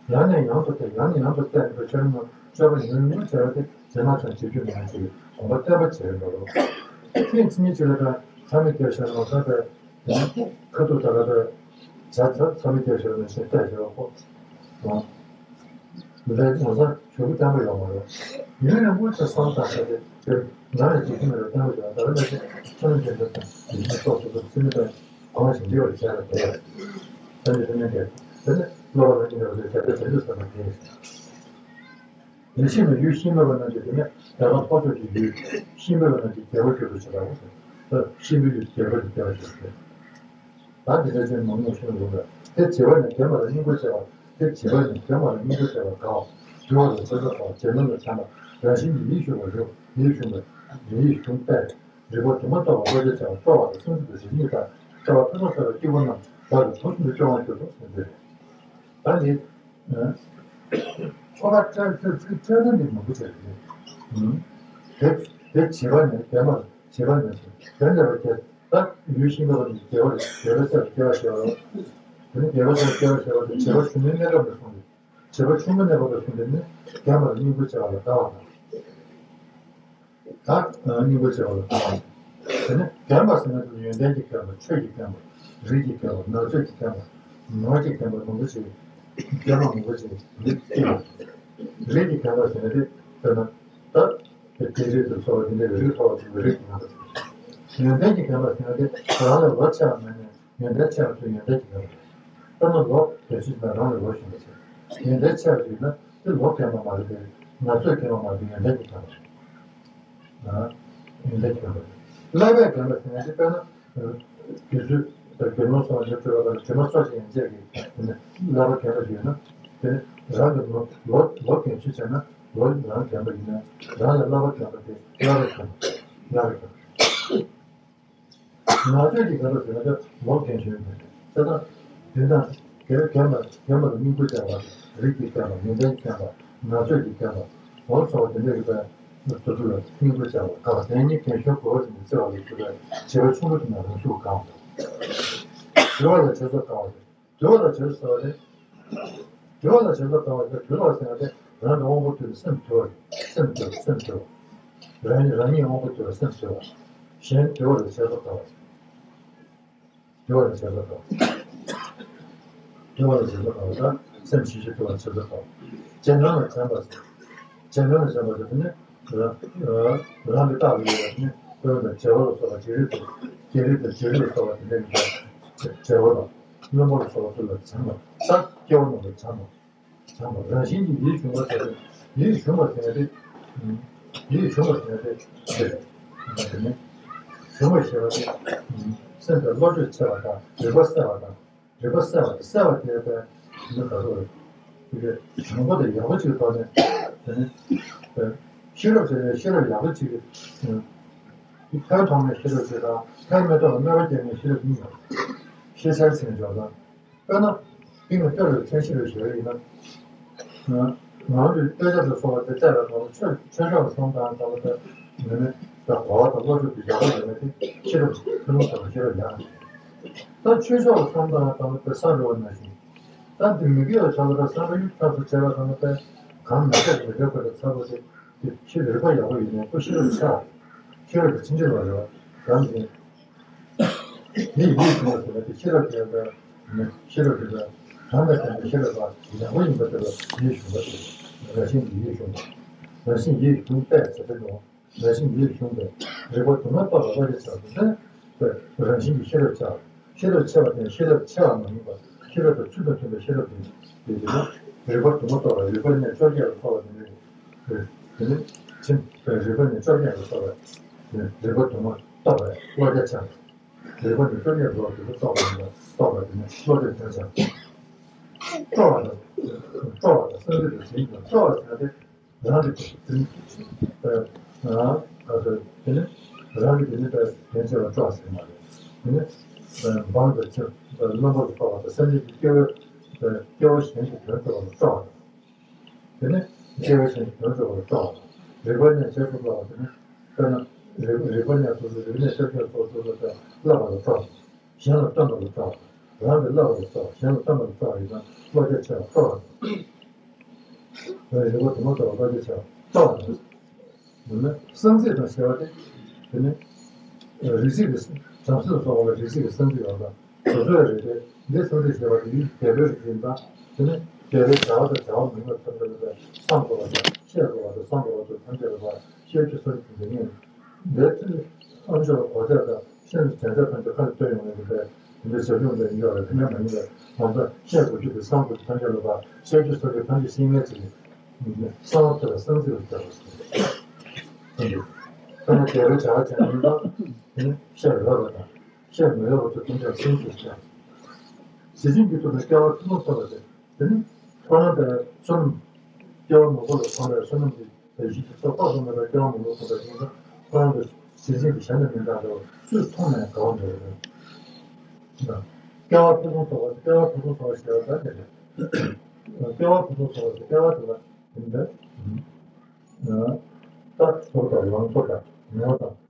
ཡང་ནས་ཡང་དུ་བལྟས་ཡང་ནས་ཡང་དུ་བལྟས་པའི་ཆོས་རྣམས་སྤྱོད་པ་ཡུན་རིང་པོ་བྱས་པ་དེ་རྗེས་མ་ཙམ་བྱེད་རྒྱུ་མིན་ཅིག་གོམས་པ་བརྟན་པོ་བྱེད་དགོས་རེད། ཐེངས་གཉིས་ཅིག་ལ་ད་ཚ་མི་སྐྱེ་བྱས་ནས་ཚ་བའི། ཁ་ཐུག་ད་ག་ད་བྱ་ཚ་ཚ་མི་སྐྱེ་བྱས་ནས་ཞེས་བལྟས་བྱས་པ་ཁོ། འདི་ལས་ངོ་ཚ་ཞུ་གུ་བརྟན་པོ་ཡོད་མ་རེད། ཡུན་རིང་པོ་ཅིག་བསམ་བཏང་བྱས་ཏེ་དེ་ང་ལ་ཅིག་གི་མི་རེད་བརྟན་པོ་ཡོད་ད་ག་ནང་བཞིན་ཚ་མི་སྐྱེ་བྱས་ནས་ཡིན་ན་སོགས་སུ་ཚུལ་མི་ལྡན་གོང་ཞིག་འདྲི་བར་བྱས་ལ་དེ་ཡོད། ད་ནི་དེ་མིན་ཏེ་དེ་ནི་བློ་བ་ལ་ཉིན་རེ་བ་ཚོའི་བྱ་བྱེད་བྱེད་འདོད་ཟེར་བ་དེ་ཡིན། ཡེ་ཤེས་ནི་ཡུལ་གཤིས་མེད་པ་རྣམས་ཀྱི་དེ་ནས་དེ་དག་ལྷོ་ཕྱོགས་ཀྱི་ཡུལ་གཤིས་མེད་པ་རྣམས་ཀྱི་རྒྱལ་པོ་གྱུར་ཏོ་ཞེས་པའོ། ད་གཤིས་མེད་ཡུལ་གྱི་རྒྱལ་པོ་གྱུར་ཏོ་ཞེས་པས། ད་འདི་འདྲ་ཅན་མང་ཉུང་ཤེས་ལུགས་ལ་དེ་བྱེད་པ་ནི་བདེན་པ་ལ་སྙིང་པོ་བྱ་བ་དེ་བྱེད་པ་ནི་བདེན་པ་ལ་སྙིང་པོ་བྱ་བ་དགའ་བ་དུལ་བ་ལ་ཚེ་ཚད་དང་བྱེད་ལམ་ལ་བྱམས་པ་ རང་བཞིན་གྱིས་ཡིད་གཞུངས་པ་རེད། ཡིད་གཞུངས་པ། ཡིད་གཞུངས་པས་རིག་པ་དུ་མ་རྟོགས་པ་བློ་རྒྱ་ཆེ་བ་སྤྲོ་བ་དང་སེམས་གསོ་དང་ཞི་གཉིས་དང་སྐྱེ་བ་ཕུན་སུམ་ཚོགས་པའི་སྐྱེ་བོ་རྣམས་བདག་གིས་དུས་གསུམ་དུ་སྐྱོང་བར་འགྱུར་རོ་ཟེར་འདོད་རེད། ད་ནི། ཆོ་ག་སྤྲད་ཚེ་ཚིག་སྤྲད་ཚེ་འདི་མང་པོ་བྱས་རེད། དེ་དེ་བྱེད་པ་ནི་བདེན་པར་བྱེད་པ་ནི་བདེན་པར་བྱེད་ད་ཡུལ་ཤིང་ཏོག་ནི་རྒྱལ་བ་རྒྱལ་བའི་སར་སྐྱེ་བ་བྱེད་པ་རེད། དེ་ནི་རྒྱལ་བ་སར་སྐྱེ་བ་བྱེད་པ་དེ་བྱེད་པ་ཆུང་ངུའི་གནས་སྐབས་ནས་གསུངས་ཏེ། བྱེད་པ་ཆུང་ངུའི་གནས་སྐབས་ནས་གསུངས་ཏེ་ནི་བདེན་པར་སྙིང་པོ་བྱ་བ་ལ་དགའ་བ་དང་། ད་སྙིང་པོ་བྱ་བ་ལ་དགའ་བ་དང་། དེ་ནི་བདེན་པ་ཟེར་ན་དེ་ཡོན་ཏན་གྱི་བདེན་པ། ཆོས་ཀྱི་བདེན་པ། རིགས་ཀྱི་བདེན་པ། ནང་ཆོས་ཀྱི་བདེན་པ། ནང་གི་བདེན་པ་མང་པོ་ཞིག་བདེན་པ་མང་པོ་ཞིག་མི་སྐྱེ་བ། རིགས་ཀྱི་བདེན་པ་ཟེར་ན་དེ་དཔེར་ན་ད་དེ་རིགས་དང་ཚོར་བ་དེ་འདྲ་བའི་རིགས་ཚོར་བ་དེ་རིགས་ཀྱི་བདེན་པ། ཡོན་ཏན་གྱི་བདེན་པ་ཟེར་ན་དེ་རང་ལས་ལོ་ཆེ་བ་མ་ཡིན་ན། ཡོན་ཏན་ཆེ་བ་ཚོས་ཡོན་ཏན་གྱི་ལོ། དཔེར་ན་ལོ་རྒན་ཤོས་དང་རང་ལས་ལོ་གཞོན་པ་ཚོས་ཡོན་ཏན་ཆེ་བ་ཞིག་ན་དེ་ལོ་རྒན་པ་མ་རེད་དེ། ན་ཚོད་རྒན་པ་མ་རེད་དེ་ཡོན་ཏན་གྱི་རྒན་པ་རེད། ཡོན་ཏན་གྱི་རྒན་པ་རེད། བསླབ་པའི་རྒན་པ་ཟེར་ན་དེ་དཔེར་ན། དགེ་ཚུལ་དང་དགེ་སློང་སོགས་ལ་སྤྲོད་པ་དང་དྲི་མ་སོགས་ཀྱི་ཡན་ཆད་ཀྱི་བསླབ་པ་རྒན་པ་ཞིག་ཡོད་ན། དེ་རང་གི་ལོ་ལོ་ལོ་རྒན་ཤོས་བྱས་ན་ལོ་རང་རྒན་པ་ཡིན་ན་རང་ལས་བསླབ་པ་རྒན་པ་དེ་བསླབ་པའི་རྒན་པ། བསླབ་པའི་རྒན་པ། ན་ཚོད་ཀྱི་རྒན་པ་ཟེར་ན་ད་ལོ་རྒན་ཤོས་ཡིན་པ་རེད། ད་ལྟ་དེ་དང་དེར་རྒན་པ་རྒན་པ་ལ་སྙིང་པོ་བྱ་བ། རིགས་ཀྱི་རྒན་པ། ཡོན་ཏན་གྱི་རྒན་པ། ན་ཚོད་ཀྱི་རྒན་པ། འོ་ཚོ་བ་དེ་འདྲ་ཡོད་པའི་དུ་དུ་ལ་སྙིང་པོ་བྱ་བ་དགའ་བ། དེ་གཉིས་རྒན་ཤོས་གོ་བ་ཟིན་ནས་བརྩི་བ་ལ་གྱུར་པའི་བྱེད་པ་ཆུང་ངུ་དེ་ན་རང་ཚུགས་དགའ་བ། དེ་བ་ལ་བྱེད་ཚོ་དགའ་བ་རེད། དུལ་བ་དང་བྱེད་ཟེར་བ་དེ། དུལ་བ་དང་བྱེད་ཚོགས་དགའ་བ་དེ། དུལ་བ་ཟེར་བ་དེ་རང་གི་དབང་པོ་དུལ་ཏེ་སེམས་དུལ་བ་རེད། སེམས་དུལ་སེམས་དུལ་བ། རང་ཉིད་རང་ཉིད་དབང་པོ་དུལ་བ་སེམས་དུལ་བ། གཞན་དུལ་བ་དང་བྱེད་ཚོགས་དགའ་བ། དུལ་བ་དང་བྱེད་ཚོགས་དགའ་བ། དུལ་བ་དང་བྱེད་ཚོགས་དགའ་བ་དང་སེམས་ཞི་ཞིང་དུལ་བ་དང་བྱེད་ཚོགས་དགའ་བ། རྗེས་འབྲང་ལ་འཇམ་པ་ཟེར། རྗེས་འབྲང་ལ་འཇམ་པ་ཟེར་དེ་ནི། རང་གི་རྟགས་ལ་ཡོད་པ་ནི་ཀུན་དང་བྱེ་བ་ལ་སོགས་པ་བྱེ་རིགས་དང་བྱེ་རིགས་དང་བྱེ་རིགས་ལ་སོགས་པ་དེ་འདྲ་ཡིན་པ། བྱེ་བ་དང་རྣོན་པོ་ལ་སོགས་པ་ཚུལ་ལ་འཇམ་པ། ད་སྐྱེ་བོ་རྣམས་ལ་འཇམ་པ། འཇམ་པ་རང་བཞིན་གྱིས་ཡིད་གཞུངས་པ་ཟེར་ཏེ། ཡིད་གཞུངས་པ་ཟེར་ཏེ། ཡིད་གཞུངས་པ་ཟེར་ཏེ་ཆོས་རེད། དེ་ནི་གཞུང་བ་ཞེས་པ་དེ་སེམས་དང་བློ་གྲོས་ཆེ་བ་དང་རིག་པ་གསལ་བ་དང་། རིག་པ་གསལ་བ་དེ་གསལ་བ་དེ་ལྟར་མི་དགའ་རོགས་རེད། དེ་གའི་བྱང་པོ་དང་ཡག་པོ་ཅིག་ཐོག་ནས་དེ་ནི་ཤེས་རབ་ཟེར་བའི་ཤེས་རབ་ཡག་པོ་ཅིག་ཕན་ཐོགས་ནས་ཤེས་རབ་ཅིག་དང་ཕན་མི་ཐོགས་ལ་གནོད་པ་སྐྱེལ་ནས་ཤེས་རབ་གཉིས་ཡོད། ཤེས་བྱར་ཟེར་འཇོག་དང་། དཔེར་ན། ཏིང་ངེ་ལྟོས་རེ་མཚན་གཞི་རེ་ཞུ་བ་ཡིན་ན། ང་ཚོས་དཔེ་ཆ་དང་སོགས་པ་དེ་བལྟས་པའི་ཐོག་ལ་ཆོས་ཆོས་ཕྱོགས་ལ་བསམ་བཏང་ཙམ་པ་དེ་མི་མེད་པའི་གོ་བ་དང་བློ་སྤྱོད་ཀྱི་ཡག་པོ་ཡོད་མེད་དེ་ཤེས་རབ་ཀྱི་ཕུན་སུམ་ཚོགས་པའི་ཤེས་རབ་ཡག་ད་ཆོས་ཕྱོགས་ལ་བསམ་བཏང་ཙམ་པ་དེ་བསམ་རེ་བ་ནང་བཞིན། ད་འདི་མི་དགེ་བའི་ཕྱོགས་ལ་བསམ་རེ་ཡུལ་ཐབས་སུ་བྱས་པ་ཙམ་པ་དེ་གང་མི་འདོད་མི་འདོད་པ་དེ་ཚ་པོ་དེ་དེ་ཤེས་རབ་པ་ཡག་པོ་ཡོད་མེད་ཁོ་ཤེས་རབ་ཆགས། ཤེས་རབ་ཀྱི་ཕྱིན་ཅི་ལོག་རེད་བ། གང་ཡིན། མི་ཡིད་གཞུངས་པ་ཟེར་བ་དེ་ཤེས་རབ་ཀྱི་ཡང་དག་ནི་ཤེས་རབ་ཀྱི་ཡང་དག་གང་དང་ལྡན་པའི་ཤེས་རབ་པ་ཡག་པོ་ཡིན་པ་དེ་ལ་ཡིད་གཞུངས་པ་ཟེར། རང་བཞིན་གྱིས་ཡིད་གཞུངས་པ། རང་བཞིན་ཡིད་གཞུངས་པས་ཟེར་ཏེ་ནོ། རང་བཞིན་ཡིད་གཞུངས་པས་རིག་པ་དུ་མ་རྟོགས་པ་བློ་རྒྱ་ཆེ་བ་དེ་ནི་རང་བཞིན་གྱི་ཤེས་རབ་ཆེ་བ། ཤེས་རབ་ཆེ་བ་དེ་ཤེས་རབ་ཆེ་བ་མ་ཡིན་པ་ཤེས་རབ་དང་ཚུལ་དང་མཐུན་པའི་ཤེས་རབ་དེ་དེ་དེ་ནི་རིག་པ་དུ་མ་རྟོགས་པ་རིག་པ་གནས་བཅོ་བརྒྱད་ལ་སོགས་པ་དེ་ནི། དེ་ནི་ཕྱིན་པའི་རིག་པ་ནི་བཅོ་བརྒྱད་ལ་སོགས་པའི་རིག་པ་དུ་མ་རྟོགས་པའི་བློ་རྒྱ་ཆེ། རིག་པ་ནི་བཅོ་བརྒྱད་ལ་སོགས་པའི་རྟོགས་པ་ཡིན་པ་རྟོགས་པ་དེ་ནི་བློ་རྒྱ་ཆེ། སྤྲོ་བ་དང་སྤྲོ་བ་དང་སེམས་བསྐྱེད་དང་ཞེན་པ། སྤྲོ་བ་ཟེར་ན་དེ་རང་གི་དེ་ནི་རང་གི་དེ་ནི་དེ་ཡན་ཆད་ལ་སྤྲོ་བ་ཟེར་མ་རེད། དེ་ནི་འབངས་དང་ཁྱིམ་རྣམ་པར་རྟོག་པ་དང་སེམས་ཉིད་ཀྱི་སྐྱེ་བོ་སྐྱེ་བོ་གཞན་གྱི་དོན་སྤྲོ་བ་ལ་སྤྲོ་བ་དང་། དེ་ནས་སྐྱེ་བོ་གཞན་གྱི་དོན་སྤྲོ་བར་སྤྲོ་བ། རིག་པ་གནས་བྱེད་དུ་བསླབ་པ་དེ་ནི། དཔེར་ན། རིག་རིག་པ་གནས་སོ་སོའི་རིག་གནས་བཅོ་བརྒྱད་སོ་སོ་ལ་བསླབ་པ་ལ་སྤྲོ་བ། གཞན་ལ་སྟོན་པ་ལ་སྤྲོ་བ། རང་གིས་བསླབ་པ་ལ་སྤྲོ་བ། གཞན་ལ་སྟོན་པ་ལ་སྤྲོ་བ་ཡིན་ན་བློ་རྒྱ་ཆེ་བ་སྤྲོ་བ། རིག་པ་དུ་མ་རྟོགས་པ་བློ་རྒྱ་ཆེ་བ་སྤྲོ་བ་དང་། འདི་ནི་གསང་ཚིག་དང་ཞེས་པ་སྟེ། དེ་ནི་རིགས་ཚིག་གི་བྱང་སེམས་སུ་སོགས་པ་ལ་རིགས་ཚིག་གི་གསང་ཚིག་ཡོད་ལ། སོ་སོའི་རིགས་ཏེ། འདི་གསང་ཚིག་ཞེས་པ་དེ་ཡུལ་འདས་པའི་རིགས་ཡིན་ཙང་། དེ་ནི་འདས་པའི་བྱ་བ་དང་བྱ་བ་མིན་པ་ཐམས་ཅད་ལ་བསམ་དགོས་པ་དང་ཤེས་དགོས་པ་དང་བསམ་དགོས་པ་དང་ཐམས་ཅད་ལ་བཤད་རྒྱུ་གསུམ་གྱི་འདི་ཉིད། འདས་ཚེ་ཨ་མཆོག་ལ་གོ་ཆ་དང་ཤེས་རིག་དྲན་ཚད་ཐམས་ཅད་ཁ་ནས་བཏོན་ཡོང་བའི་རིགས་པས་དེ་འདྲའི་ཞབས་ཞུ་འདི་ཡོད་རེད། དེ་ནས་མ་ཡིན་པའི་ང་ཚོ་བཤད་དགོས་རྒྱུ་དང་བསམ་དགོས་རྒྱུ་ཐམས་ཅད་ལ་བཤད་རྒྱུ་གསུམ་གྱི་ཐམས་ཅད་ཤེས་མཁན་ཅིག་གསང་བ་ཐོས་པ་གསང་ཚིག་ལ་ཟེར་བ་ཞིག་རེད། དེ་ནི་འདས་པའི་བྱ་བ་ཅན་ཡིན་ཙང་། དེ་ནི་བཤད་འོས་པ་དང་། བཤད་མི་འོས་པ་དེ་ཐམས་ཅད་གསང་ཚིག་ཅན། གཟི་བྱིན་གྱི་ཐུགས་ནི་སྐྱེ་བ་ཐུན་མོང་ཐོབ་པ་སྟེ། དེ་ནི་ཁོ་རང་དེ་བསོད་ནམས། སྐྱེ་བ་མང་པོ་ལ་ཕངས་པའི་བསོད་ནམས་ཀྱི་ གཞི་དེ་ཚོ་སྤངས་ཐུབ་མེད་པར་སྐྱེ་བ་མང་པོ་ཐོབ་པ་ཡིན་ན། ཁོ་རང་གི་སེམས་ཅན་གྱི་ཞལ་ནས་མི་འདྲ་འདྲ་བ་སུས་མཐོང་ནས་དགའ་བ་འདྲ་བ་རེད། སྐྱེ་བ་ཕུན་སུམ་ཚོགས་པ། སྐྱེ་བ་ཕུན་སུམ་ཚོགས་པ་ཞེས་པ་ད་དེ་རེད། སྐྱེ་བ་ཕུན་སུམ་ཚོགས་པ་ཞེས་སྐྱེ་བ་དེ་ལ་དེ་འདྲ། རྟག་ཚོགས་དང་ལང་ཚོ་དང་ངོ་དང་